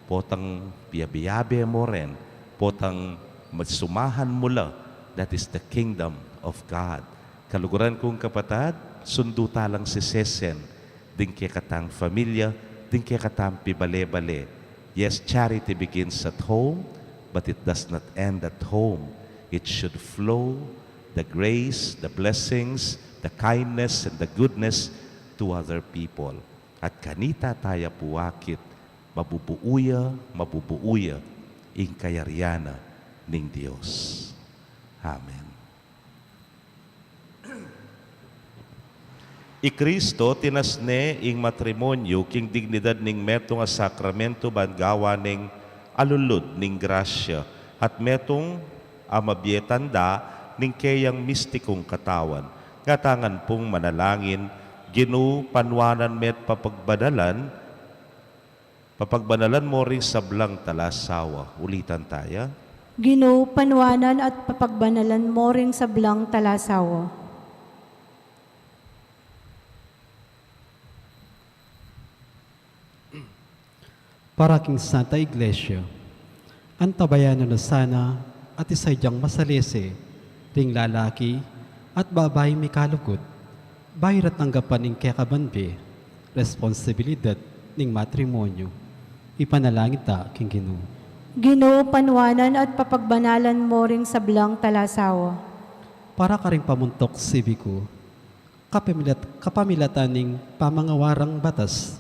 potang piabe-abe mu rin, potang masumahan mu la, that is the kingdom of God. Kaluguran kung kapatad, sundu ta lang sisesen, ding kekatang familia, ding kekatang pibale-bale. Yes, charity begins at home, but it does not end at home. It should flow the grace, the blessings, the kindness, and the goodness to other people. At kanita ta ya pu akit, mabubuu ya, mabubuu ya ing kayarian na ning Dios. Amen. I Kristo tinasne ing matrimonyu king dignidad ning metung a sakramentu ban gawan ning alulud ning grasya at metung a mabie tanda ning keyang mistikung katawan. Ngatamu ngan pung manalangin, Ginu, panuanan me at papagbanalan, papagbanalan mo ring sablang talasawa. Ulitan taya. Ginu, panuanan at papagbanalan mo ring sablang talasawa. Para king Santa Iglesia, antabayanan na sana at isadyang masalese ring lalaki at babaing mikalugud, bayu ra tanggapan ing kekaban bie, responsibilidad ning matrimonyu. Ipanalangin ta king Ginu. Ginu, panuanan at papagbanalan mo ring sablang talasawa. Para karing pamuntuk sibiku, kapamilat-, kapamilatan ning pamangawarang batas,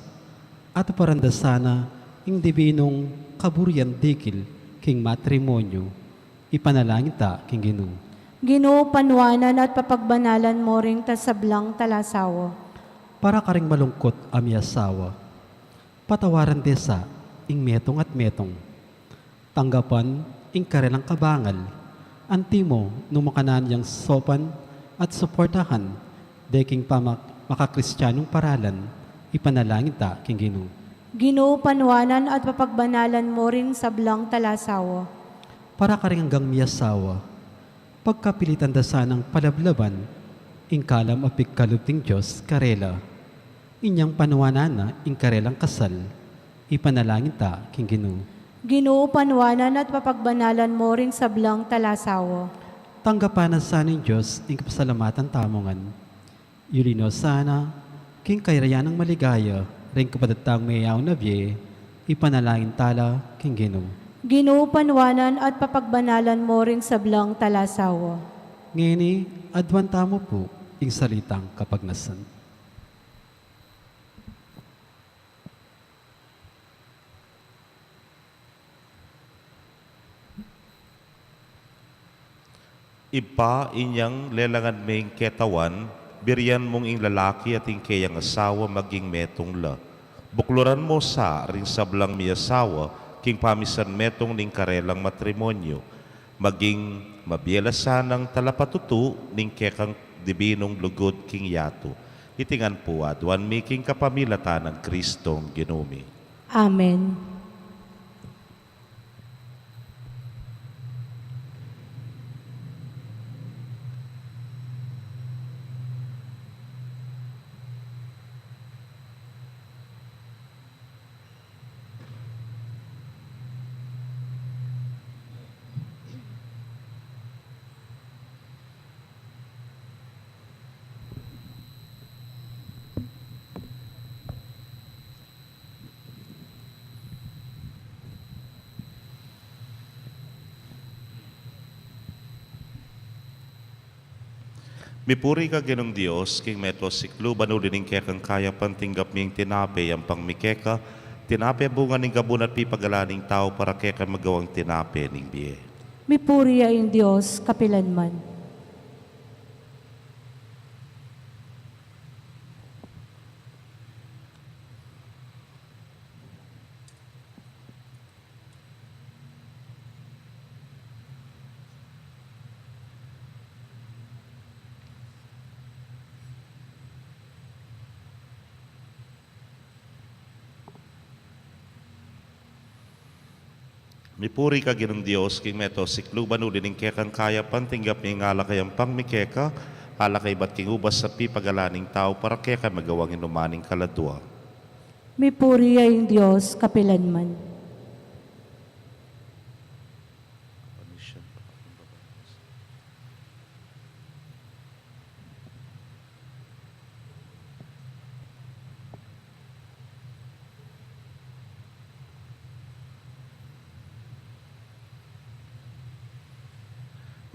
at parandasan na ing dibinung kaburian dikil king matrimonyu. Ipanalangin ta king Ginu. Ginu, panuanan at papagbanalan mo ring ta-, sablang talasawa. Para karing malungkut a miasawa, patawaran de sa ing metung at metung. Tanggapan ing karelang kabangal, antimo nung makananu yang saupan at suportahan de king pama-, makakristianung paralan. Ipanalangin ta king Ginu. Ginu, panuanan at papagbanalan mo ring sablang talasawa. Para karing anggang miasawa, pagkapilitan da sanang palablaban ing kalam a pigkalub ning Dios karela. Inyang panuanan na ing karelang kasal. Ipanalangin ta king Ginu. Ginu, panuanan at papagbanalan mo ring sablang talasawa. Tanggapan na sa ning Dios ing kapasalamatan tamu ngan. Yuli no sana king kayarian nang maligaya ring kapatad tang meyaun a bie. Ipanalangin ta la king Ginu. Ginu, panuanan at papagbanalan mo ring sablang talasawa. Ngeni, aduan tamu pu ing salitang kapagnasan. Ibpa, inyang lelangan me ing ketawan, burian mung ing lalaki at ing keyang asawa maging metung la. Bukluran mu sa ring sablang miasawa king pamisan metung ning karelang matrimonyo, maging mabie la sanang talapatutu ning kekang dibinung lugud king yatu. Iti ngan pu aduan mi king kapamilatan nang Kristong Ginu mi. Amen. Mipuri ka Ginung Dios, king meto sikluban uli ning kekang kayapan tinggap mi ing tinape, yampang mi keka, tinape bunga ning gabun at pipagalan ning tau para kekami magawang tinape ning bie. Mipuri ya ing Dios kapilan man. Mipuri ka Ginung Dios, king meto sikluban uli ning kekang kayapan tinggap mi ing alak a yampang mi keka, alak a ibat king ubas at pipagalan ning tau para kekami magawang inuman ning kaladua. Mipuri ya ing Dios kapilan man.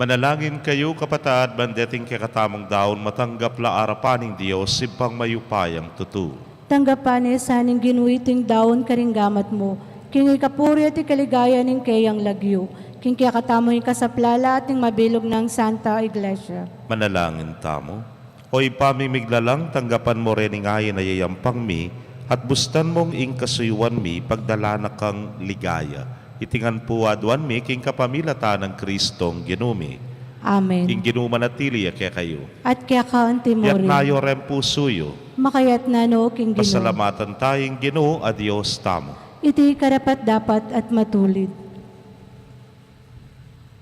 Manalangin kayu, kapatad, ban deting kekatamung daun matanggap la arapan ning Dios, Ibpang mayupayang tutu. Tanggapan na sa ning Ginu iting daun karing gamat mu, king ikapuri at ikaligaya ning keyang lagyu, king kekatamung ikasaplala at ning mabilug nang Santa Iglesia. Manalangin tamu. O Ibpa ming miglalang, tanggapan mu ring ain a yayampang mi, at bustan mung ing kasuyuan mi pagdala na kang ligaya. Iti ngan pu aduan mi king kapamilatan nang Kristong Ginu mi. Amen. Ing Ginu manatili ya kekayu. At keka antimu rin. Iyatas yu ring pusu yu. Makayatas no king Ginu. Pasalamatan taya ing Ginu a Dios tamu. Iti karapat-dapat at matulid.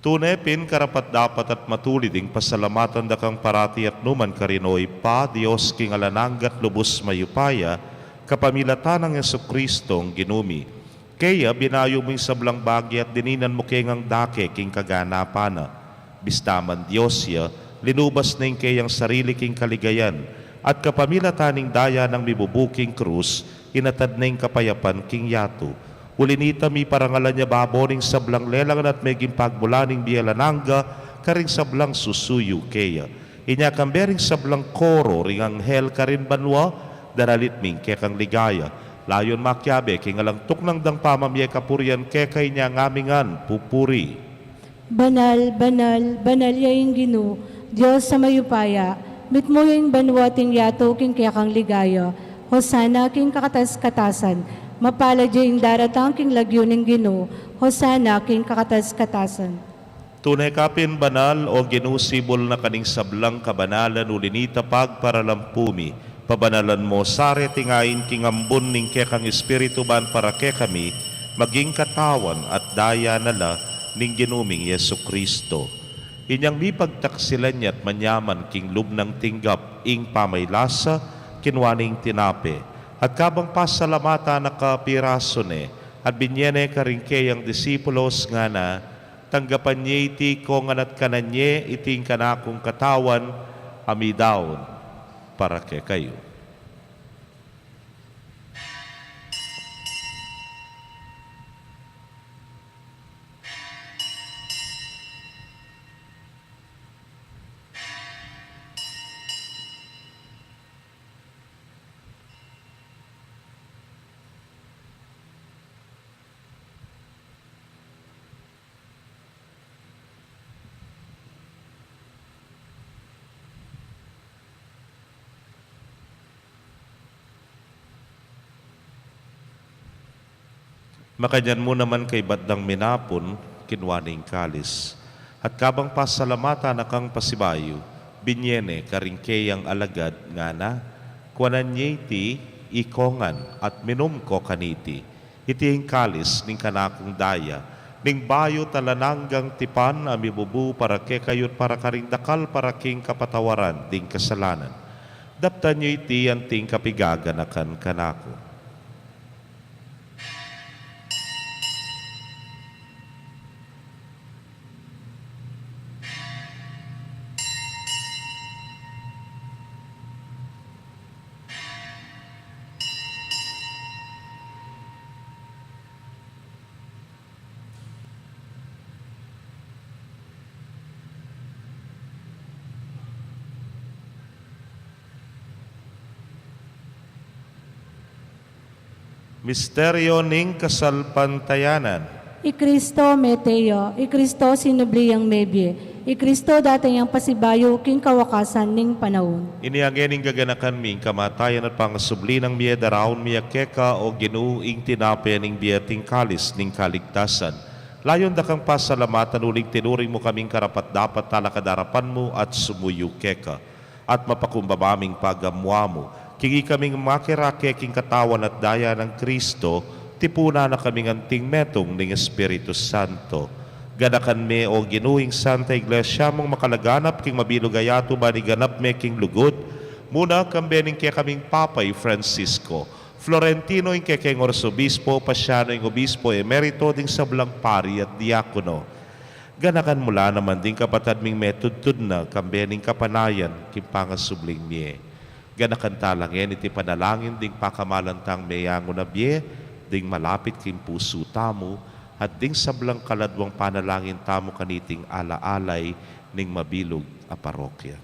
Tune pin karapat-dapat at matulid ing pasalamatan da kang parati at nu man karin, O Ibpa, Dios king alang angga at lubus mayupaya, kapamilatan nang Jesucristong Ginu mi. Keya binayu mu ing sablang bage at dininan mu ke ngang dake king kaganapan na. Bista man Dios ya, linubas na ing keyang sarili king kaligayan, at kapamilatan ning daya nang mibubu king krus, inatad na ing kapayapan king yatu. Uli na nita, miparangalan ya babo ning sablang lelangan at meging pagmulan ning bie alang angga karing sablang susuyu keya. Inya kambe ring sablang koro ring anghel karin banua, daralit mi ing kekang ligaya. Layun makiabe king alang tuknang dang pamamie kapurian keka, inya ngan mi ngan pupuri. Banal, banal, banal ya ing Ginu, Dios a mayupaya, mitmu ya ing banua at ing yatu king kekang ligaya. Hosana king kakatas-katasan. Mapalad ya ing daratang king lagyu ning Ginu. Hosana king kakatas-katasan. Tune ka pin banal, O Ginu, sibul na ka ning sablang kabanalan, uli na nita pagparalampu mi. Pabanalan mu sa reting ain king ambun ning kekang Espiritu ban para kekami maging katawan at daya na la ning Ginu ming Jesucristo. Inyang mipagtaksilan ya at manyaman king lub nang tinggap ing pamaylasa, kinua ne ing tinape, at kabang pasalamatan na ka, pirasu ne, at binye ne karing keyang disipulos, ngana: Tanggapan ye iti kongan at kanan ye, iti ing kanakung katawan a midaun para kekayu. Makanyan mu naman kaibat dang minapun, kinua ne ing kalis. At kabang pasalamatan na kang pasibayu, binye ne karing keyang alagad, ngana, kuanan ye iti, ikongan, at minum ko kaniti. Iti ing kalis ning kanakung daya, ning bayu at alang anggang tipan a mibubu para kekayu at para karing dakal para king kapatawaran ding kasalanan. Daptan yu iti anting kapigaganakan kanaku. Misteryo ning kasalpantayanan. I Kristo mete ya, i Kristo sinubli yang mebie, i Kristo datang yang pasibayu king kawakasan ning panaun. Inya ngeni gaganakan mi ing kamatayan at pangasubli nang mie, daraun mi keka, o Ginu, ing tinape ning bie at ing kalis ning kaligtasan. Layun da kang pasalamatan uling tinuring mu kaming karapat-dapat talakad king arapan mu at sumuyu keka. At mapakumbaba ming pagamuan mu, king ikaming makerake king katawan at daya nang Kristo, tipunan na kaming anting metung ning Espiritu Santo. Ganakan me, o Ginu, ing Santa Iglesia mung makalaganap king mabilug a yatu ban iganap me king lugud, muna kambe ning kekaming Papa i Francisco, Florentino ing kekeng Arsobispo, Paciano ing Obispo Emerito, ding sablang pari at diakono. Ganakan mu la naman ding kapatad ming metudtud na kambe ning kapanayan king pangasubling mie. Ganakan ta la ngeni iti panalangin ding pakamalan tang meyangu na bie, ding malapit king pusu tamu, at ding sablang kaladwang panalangin tamu kaniting ala-alay ning mabilug a parokya.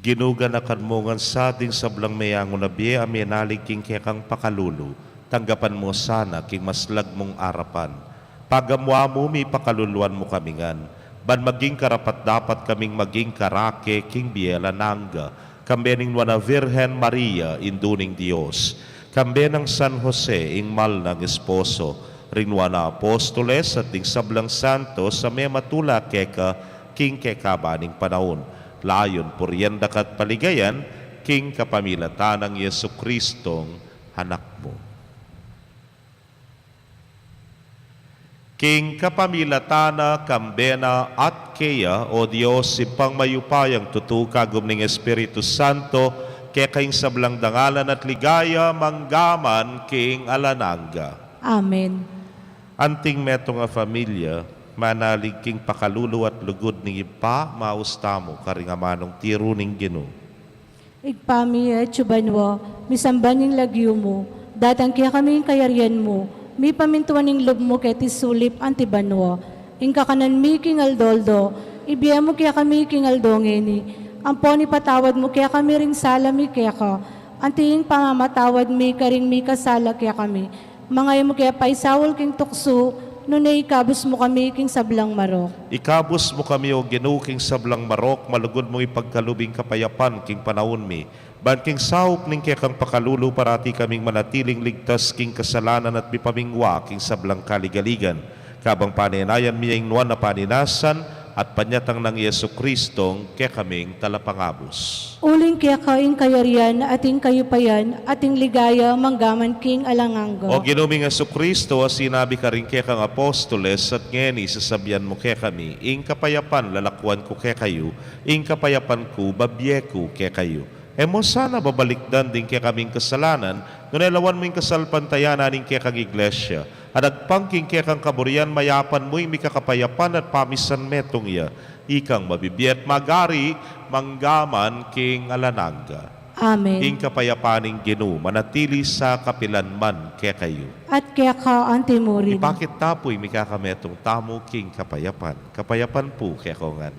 Ginu, ganakan mu ngan sa ding sablang meyangu na bie a menalig king kekang pakalulu, tanggapan mu sana king maslag mung arapan. Pagamuan mu, mipakaluluan mu kami ngan, ban maging karapat-dapat kaming maging karake king bie alang angga, kambe ning Nuan a Virgen Maria, Indu ning Dios, kambe nang San Jose, ing mal nang esposo, ring Nuan a Apostoles, at ding sablang santos a mematula keka king kekaban ning panaun. Layun purian da ka at paligayan, king kapamilatan nang Jesucristong Anak mu. King kapamilatan na, kambe na, at keya, o Dios, Ibpang mayupayang tutu, kagum ning Espiritu Santo, keka ing sablang dangalan at ligaya, mangga man king alang angga. Amen. Anting metung a familia, manalig king pakalulu at lugud ning Ibpa, maus tamu karing amanung tiru ning Ginu. Ibpa mi, atsu ka banua, misamban ing lagyu mu, datang kekami ing kayarian mu, mipamintuan ing lub mu keti sulip anti banua. Ing kakanan mi king aldo-aldo, ibie mu kekami king aldo ngeni, ampon ipatawad mu kekami ring sala mi keka, anti ing pamamatawad mi karing mikasala kekami. Manga e mu ke paisaul king tuksu, nune ikabus mu kami king sablang marok. Ikabus mu kami, o Ginu, king sablang marok, malugud mung ipagkalub ing kapayapan king panaun mi. Ban king saup ning kekang pakalulu parati kaming manatiling ligtas king kasalanan at mipamingwa king sablang kaligaligan. Kabang panenayan mi ing nuan a paninasan at panyatang nang Jesucristong kekaming Talapangabus. Uling keka ing kayarian, at ing kayupayan, at ing ligaya, mangga man king alang angga. O Ginu ming Jesucristo, a sinabi karing kekang apostoles, at ngeni sasabian mu kekami, ing kapayapan lalakuan ku kekayu, ing kapayapan ku babie ku kekayu. E mu sana babalikdan ding kekaming kasalanan, nune lawan mu ing kasalpantayanan ning kekang Iglesia, at agpang king kekang kaburian mayapan mu ing mikakapayapan at pamisan metung ya, ikang mabibie at magari, mangga man king alang angga. Amen. Ing kapayapan ning Ginu manatili sa kapilan man kekayu. At keka antimurin. Ipakit ta pu ing mikakametung tamu king kapayapan. Kapayapan pu kekongan.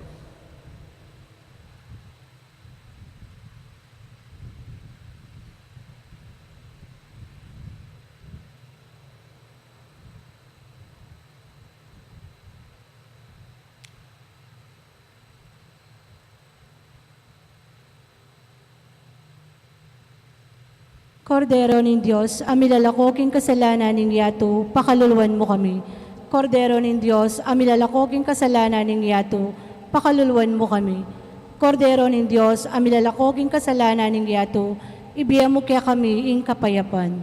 Kordero ning Dios, a milalako king kasalanan ning yatu, pakaluluan mu kami. Kordero ning Dios, a milalako king kasalanan ning yatu, pakaluluan mu kami. Kordero ning Dios, a milalako king kasalanan ning yatu, ibie mu kekami ing kapayapan.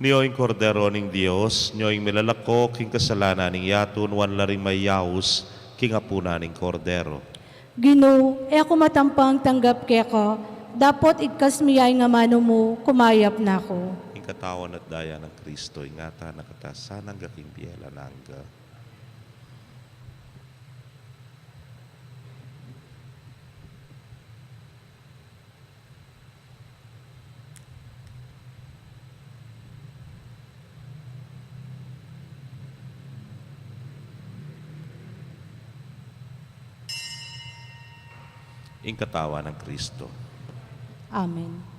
Nio ing Kordero ning Dios, nio ing milalako king kasalanan ning yatu, nuan la ring mayaus king apunan ning Kordero. Ginu, e ku matampang tanggap keka, dapot igkas mu ya ing amanu mu, kumayap na ku. Ing katawan at daya nang Kristo, ingatan na kata sana angga king bie alang angga. Ing katawan nang Kristo. Amen.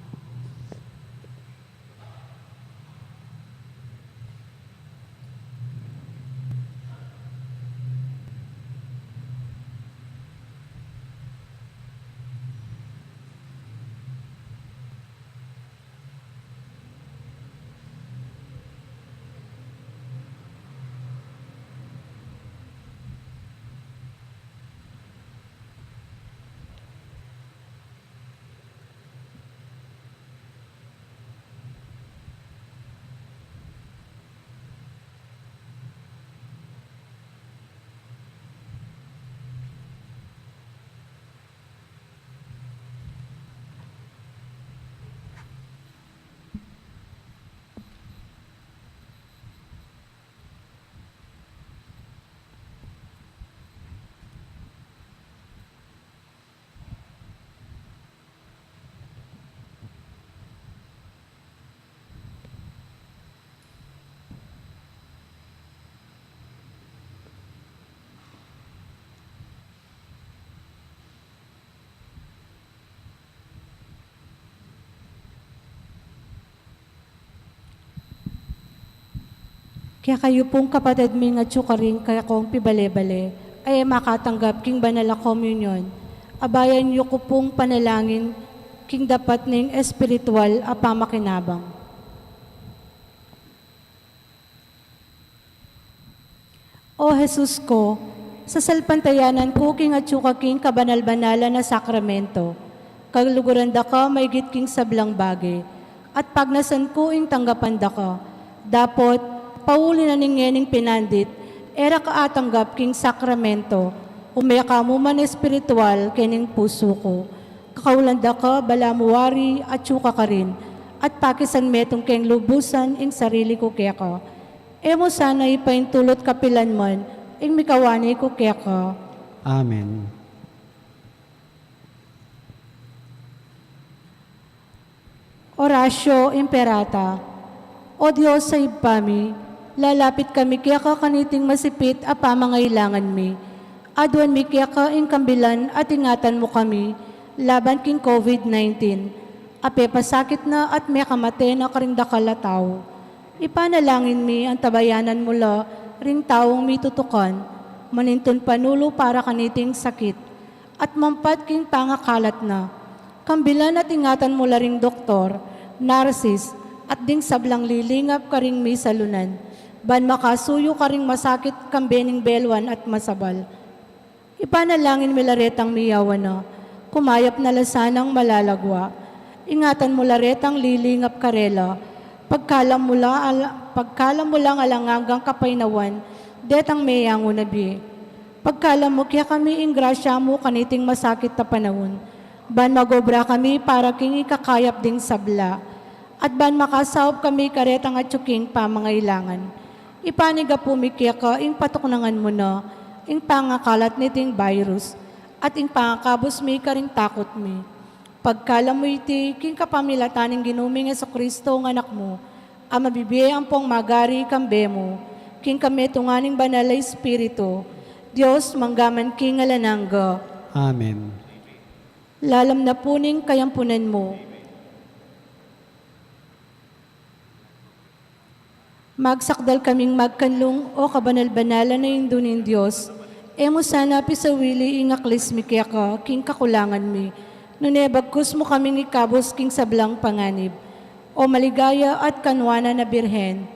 Kekayu pung kapatad ming atyu karin kekong pibale-bale, a e makatanggap king banal a komunyon, abayan yu ku pung panalangin king dapat ning espiritual a pamakinabang. O Jesus ku, sasalpantayanan ku king atyu ka king kabanal-banalan a sakramento, kaluguran da ka maigit king sablang bage, at pagnasan ku ing tanggapan da ka. Dapot, pauli na ning ngening pinandit, e ra ka atanggap king sakramento, ume ka mu man espiritual kening pusu ku. Kakaulan da ka, balamu wari, atyu ka karin, at pakisanmetung keng lubusan ing sarili ku keka. E mu sana ipaintulut kapilan man ing mikawani ku keka. Amen. Oratio Imperata. O Dios a Ibpa mi, lalapit kami keka kaniting masipit a pamangailangan mi. Aduan mi keka ing kambilan at ingatan mu kami laban king COVID nineteen, a pepasakit na at mekamate na karing dakal a tau. Ipanalangin mi antabayanan mu la ring taung mitutukan, manintun panulu para kaniting sakit, at mampat king pangakalat na. Kambilan at ingatan mu la ring doktor, narsis, at ding sablang lilingap karing misalunan, ban makasuyu karing masakit kambe ning beluan at masabal. Ipanalangin mi la retang miyawan na, kumayap na la sanang malagwa. Ingatan mu la retang lilingap karela, pagkalam mu la ala-, pagkalam mu lang alang anggang kapaynawan detang meyangu na bie. Pagkalam mu kekami ing grasya mu kaniting masakit a panaun, ban magobra kami para king ikakayap ding sabla. At ban makasaup kami karetang atyu king pamangailangan, ipanigapu mi keka ing patuknangan mu na ing pangakalat niting virus, at ing pangakabus mi karing takut mi. Pagkalub mu iti king kapamilatan ning Ginu ming Jesucristo, ing Anak mu, a mabibie ampong magari kambe mu, king kametungan ning Banal a Espiritu, Dios, mangga man king alang angga. Amen. Lalam na pu ning kayampunan mu. Magsakdal kaming magkanlung, o kabanal-banalan a Indu ning Dios. E mu sana pisawili ing aklis mi keka king kakulangan mi, nune bagkus mu kaming ikabus king sablang panganib, o maligaya at kanwanan a Birhen.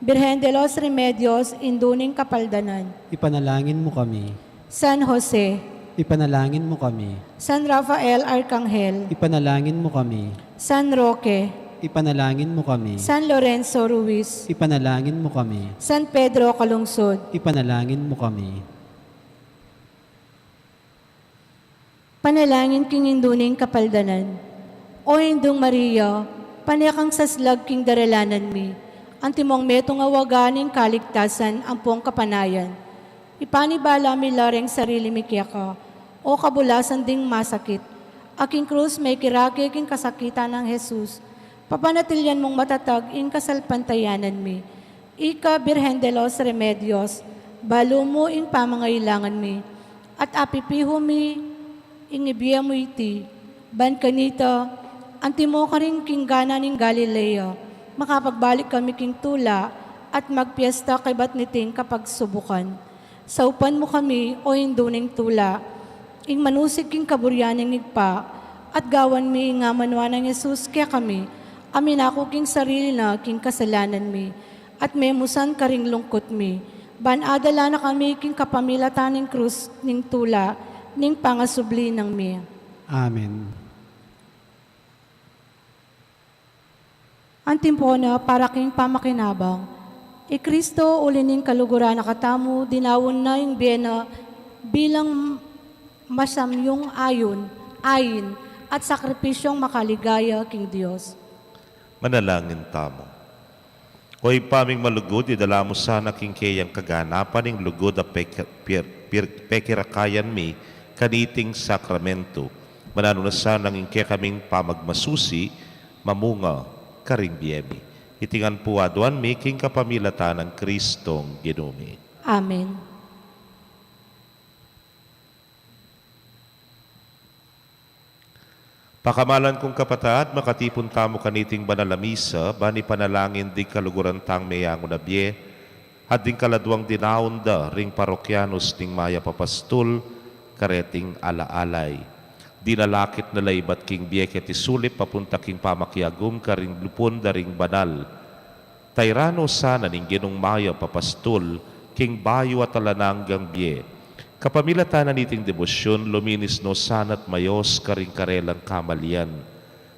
Birhen de los Remedios, Indu ning Kapaldanan. Ipanalangin mu kami. San Jose. Ipanalangin mu kami. San Rafael Arkanghel. Ipanalangin mu kami. San Roque. Ipanalangin mu kami. San Lorenzo Ruiz. Ipanalangin mu kami. San Pedro Calungsod. Ipanalangin mu kami. Panalangin king Indu ning Kapaldanan. O Indung Maria, pane kang saslag king daralanan mi, antimong metung a waga ning kaligtasan ampong kapanayan. Ipanibala mi la reng sarili mi keka, o kabulasan ding masakit, a king krus mekirake king kasakitan nang Jesus, papanatilian mung matatag ing kasalpantayanan mi. Ika Birhen de los Remedios, balu mu ing pamangailangan mi, at apipihu mi ing ibie mu iti, ban kanita, antimo karing king Cana ning Galilea, makapagbalik kami king tula, at magpiesta kaybat niting kapagsubukan. Saupan mu kami, o Indu ning tula, ing manusig king kaburian ning Ibpa, at gawan mi ing amanuan nang Jesus kekami, a minaku king sarili na king kasalanan mi, at memusan karing lungkut mi, ban adala na kami king kapamilatan ning krus ning tula ning pangasubli nang mie. Amen. Antimpo na para king pamakinabang. I Kristo, uli ning kaluguran na katamu, dinaun na ing bie na bilang masamyung ayun, ain, at sakripisyung makaligaya king Dios. Manalangin tamu. O Ibpa ming malugud, idala mu sana king keyang kaganapan ing lugud a pek-, pir-, pir-, pekirakayan mi kaniting sakramento. Mananu na sanang ing kekaming pamagmasusi mamunga karing bie mi. Iti ngan pu aduan mi king kapamilatan nang Kristong Ginu mi. Amen. Pakamalan kung kapatad, makatipun tamu kaniting banal a misa, ban ipanalangin ding kaluguran tang meyangu na bie, at ding kaladwang dinaun da ring parokyanus ning mayap a pastul, kareting ala-alay. Dinalakit na la ibat king bie keti sulip papunta king pamakiagum karing lupun da ring banal. Tairan no sana ning Ginung mayap a pastul, king bayu at alang anggang bie. Kapamilatan na niting debosyun, luminis no sana't mayos karing karelang kamalian.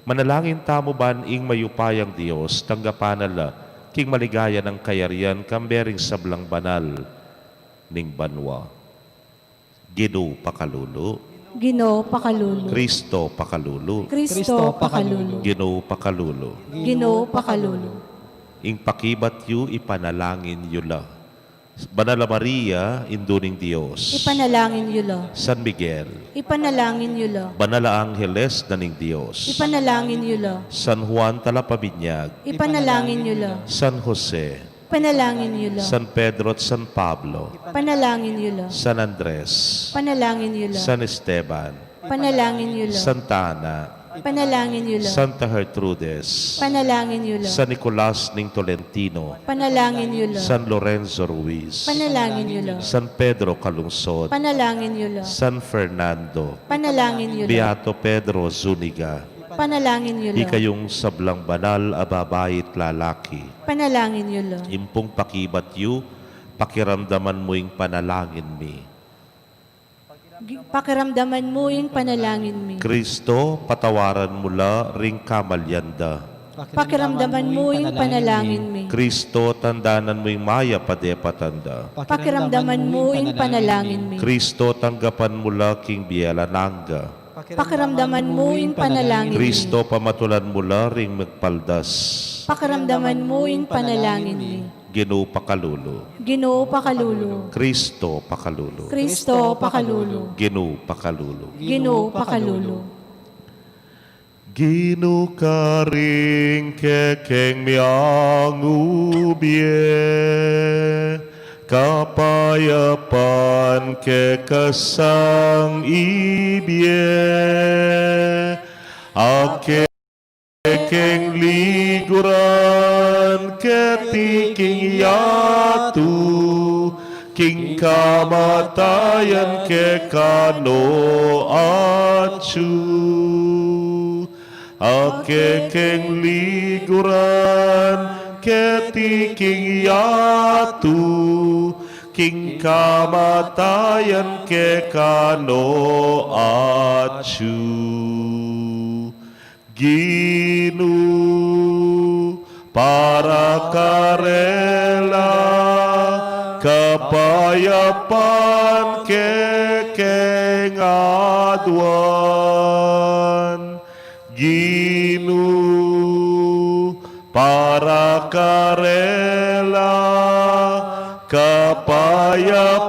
Manalangin tamu ban ing mayupayang Dios, tanggapan na la king maligaya nang kayarian, kambe ring sablang banal ning banua. Ginu pakalulu. Ginu pakalulu. Kristo pakalulu. Kristo pakalulu. Ginu pakalulu. Ginu pakalulu. Ing pakibat yu, ipanalangin yu la. Banal a Maria, Indu ning Dios. Ipanalangin yu la. San Miguel. Ipanalangin yu la. Banal a Angeles na ning Dios. Ipanalangin yu la. San Juan Talapabinyag. Ipanalangin yu la. San Jose. Panalangin yu la. San Pedro at San Pablo. Panalangin yu la. San Andres. Panalangin yu la. San Esteban. Panalangin yu la. Santa Ana. Panalangin yu la. Santa Gertrudes. Panalangin yu la. San Nicolas ning Tolentino. Panalangin yu la. San Lorenzo Ruiz. Panalangin yu la. San Pedro Calungsod. Panalangin yu la. San Fernando. Panalangin yu la. Beato Pedro Zuniga. Panalangin yu la. Ikayung sablang banal a babai at lalaki. Panalangin yu la. Ing pung pakibat yu, pakiramdaman mu ing panalangin mi. Gi-, pakiramdaman mu ing panalangin mi. Kristo, patawaran mu la ring kamalian da. Pakiramdaman mu ing panalangin mi. Kristo, tandanan mu ing mayap a depatan da. Pakiramdaman mu ing panalangin mi. Kristo, tanggapan mu la king bie alang angga. Pakiramdaman mu ing panalangin mi. Kristo, pamatulan mu la ring magpaldas. Pakiramdaman mu ing panalangin mi. Ginu, pakalulu. Ginu, pakalulu. Kristo, pakalulu. Kristo, pakalulu. Ginu, pakalulu. Ginu, pakalulu. Ginu, karing kekeng miangubie, kapayapan keka sang ibie, a kekeng liguran keti king yatu, king kamatayan keka no atyu. A kekeng liguran keti king yatu, king kamatayan keka no atyu. Ginu, para karela, kapayapan kekeng aduan. Ginu, para karela, kapayapan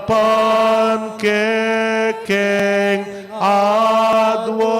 kekeng aduan.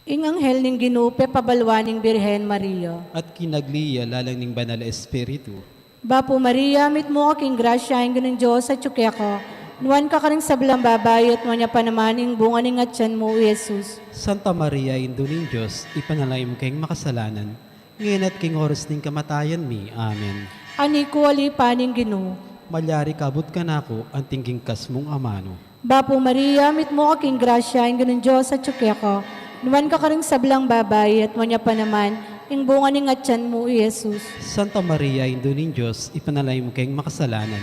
Ing anghel ning Ginu pepabaluan ing Birhen Maria. At kinagli ya lalang ning Banal a Espiritu. Bapu Maria, mitmu ka king grasya, ing Ginung Dios atyu keka. Nuan ka karing sablang babai, at nuan ya pa naman ing bunga ning atyan mu, i Jesus. Santa Maria, Indu ning Dios, ipanalangin mu keng makasalanan, ngeni at king oras ning kamatayan mi. Amen. Ani ku, ali pa ning Ginu. Malyari ka abut kanaku anting king kas mung amanu. Bapu Maria, mitmu ka king grasya, ing Ginung Dios atyu keka. Nuan ka karing sablang babai, at nuan ya pa naman ing bunga ning atyan mu, i Jesus. Santa Maria, Indu ning Dios, ipanalangin mu keng makasalanan,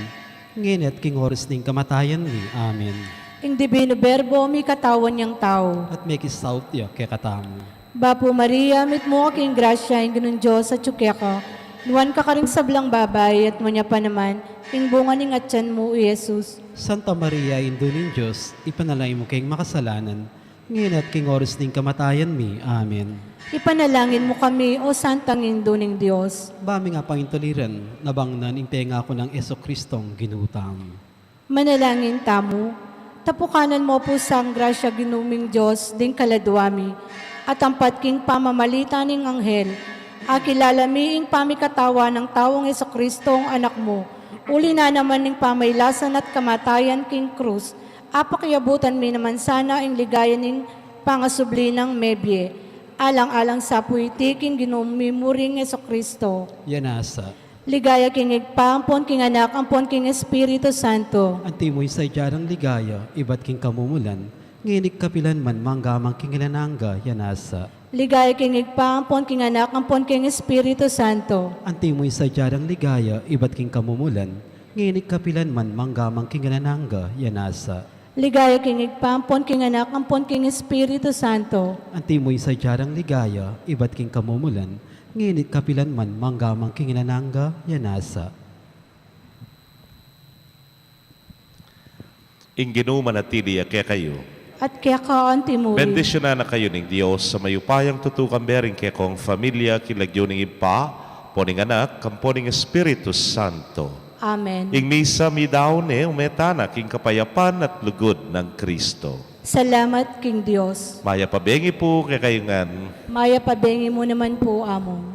ngeni at king oras ning kamatayan mi. Amen. Ing Divino Verbo, mikatawan yang tau. At mekisaut ya kekatamu. Bapu Maria, mitmu ka king grasya, ing Ginung Dios atyu keka. Nuan ka karing sablang babai, at nuan ya pa naman ing bunga ning atyan mu, i Jesus. Santa Maria, Indu ning Dios, ipanalangin mu keng makasalanan, ngeni at king oras ning kamatayan mi. Amen. Ipanalangin mu kami, o Santang Indu ning Dios. Ba ming apangintuliran, nabang nan ing pengaku nang Jesucristong Ginu tamu. Manalangin tamu. Tapukanan mu pu sang grasya, Ginu ming Dios, ding kaladua mi, at ampat king pamamalita ning anghel, akilala mi ing pamikatawan nang taung Jesucristong Anak mu, uli na naman ning pamailasan at kamatayan king krus, apakiabutan mi naman sana ing ligaya ning pangasubli nang mebie. Alang-alang sa pu iti king Ginu mi muring Jesucristo. Ya nasa. Ligaya king Ibpa, ampon king Anak, ampon king Espiritu Santo. Antimo ing sadya dang ligaya, ibat king kamumulan, ngeni at kapilan man, mangga man king alang angga. Ya nasa. Ligaya king Ibpa, ampon king Anak, ampon king Espiritu Santo. Antimo ing sadya dang ligaya, ibat king kamumulan, ngeni at kapilan man, mangga man king alang angga. Ya nasa. Ligaya king Ibpa, ampon king Anak, ampon king Espiritu Santo. Antimo ing sadya dang ligaya, ibat king kamumulan, ngeni at kapilan man, mangga man king alang angga. Ya nasa. Ing Ginu manatili ya kekayu. At keka antimo rin. Bendisyunan na kayu ning Dios a mayupayang tutu, kambe ring kekong familia, king lagyu ning Ibpa, ampo ning Anak, ampo ning Espiritu Santo. Amen. Ing misa midaun ne, ume tana king kapayapan at lugud nang Kristo. Salamat king Dios. Mayap a bengi pu kekayu ngan. Mayap a bengi mu naman pu, Among.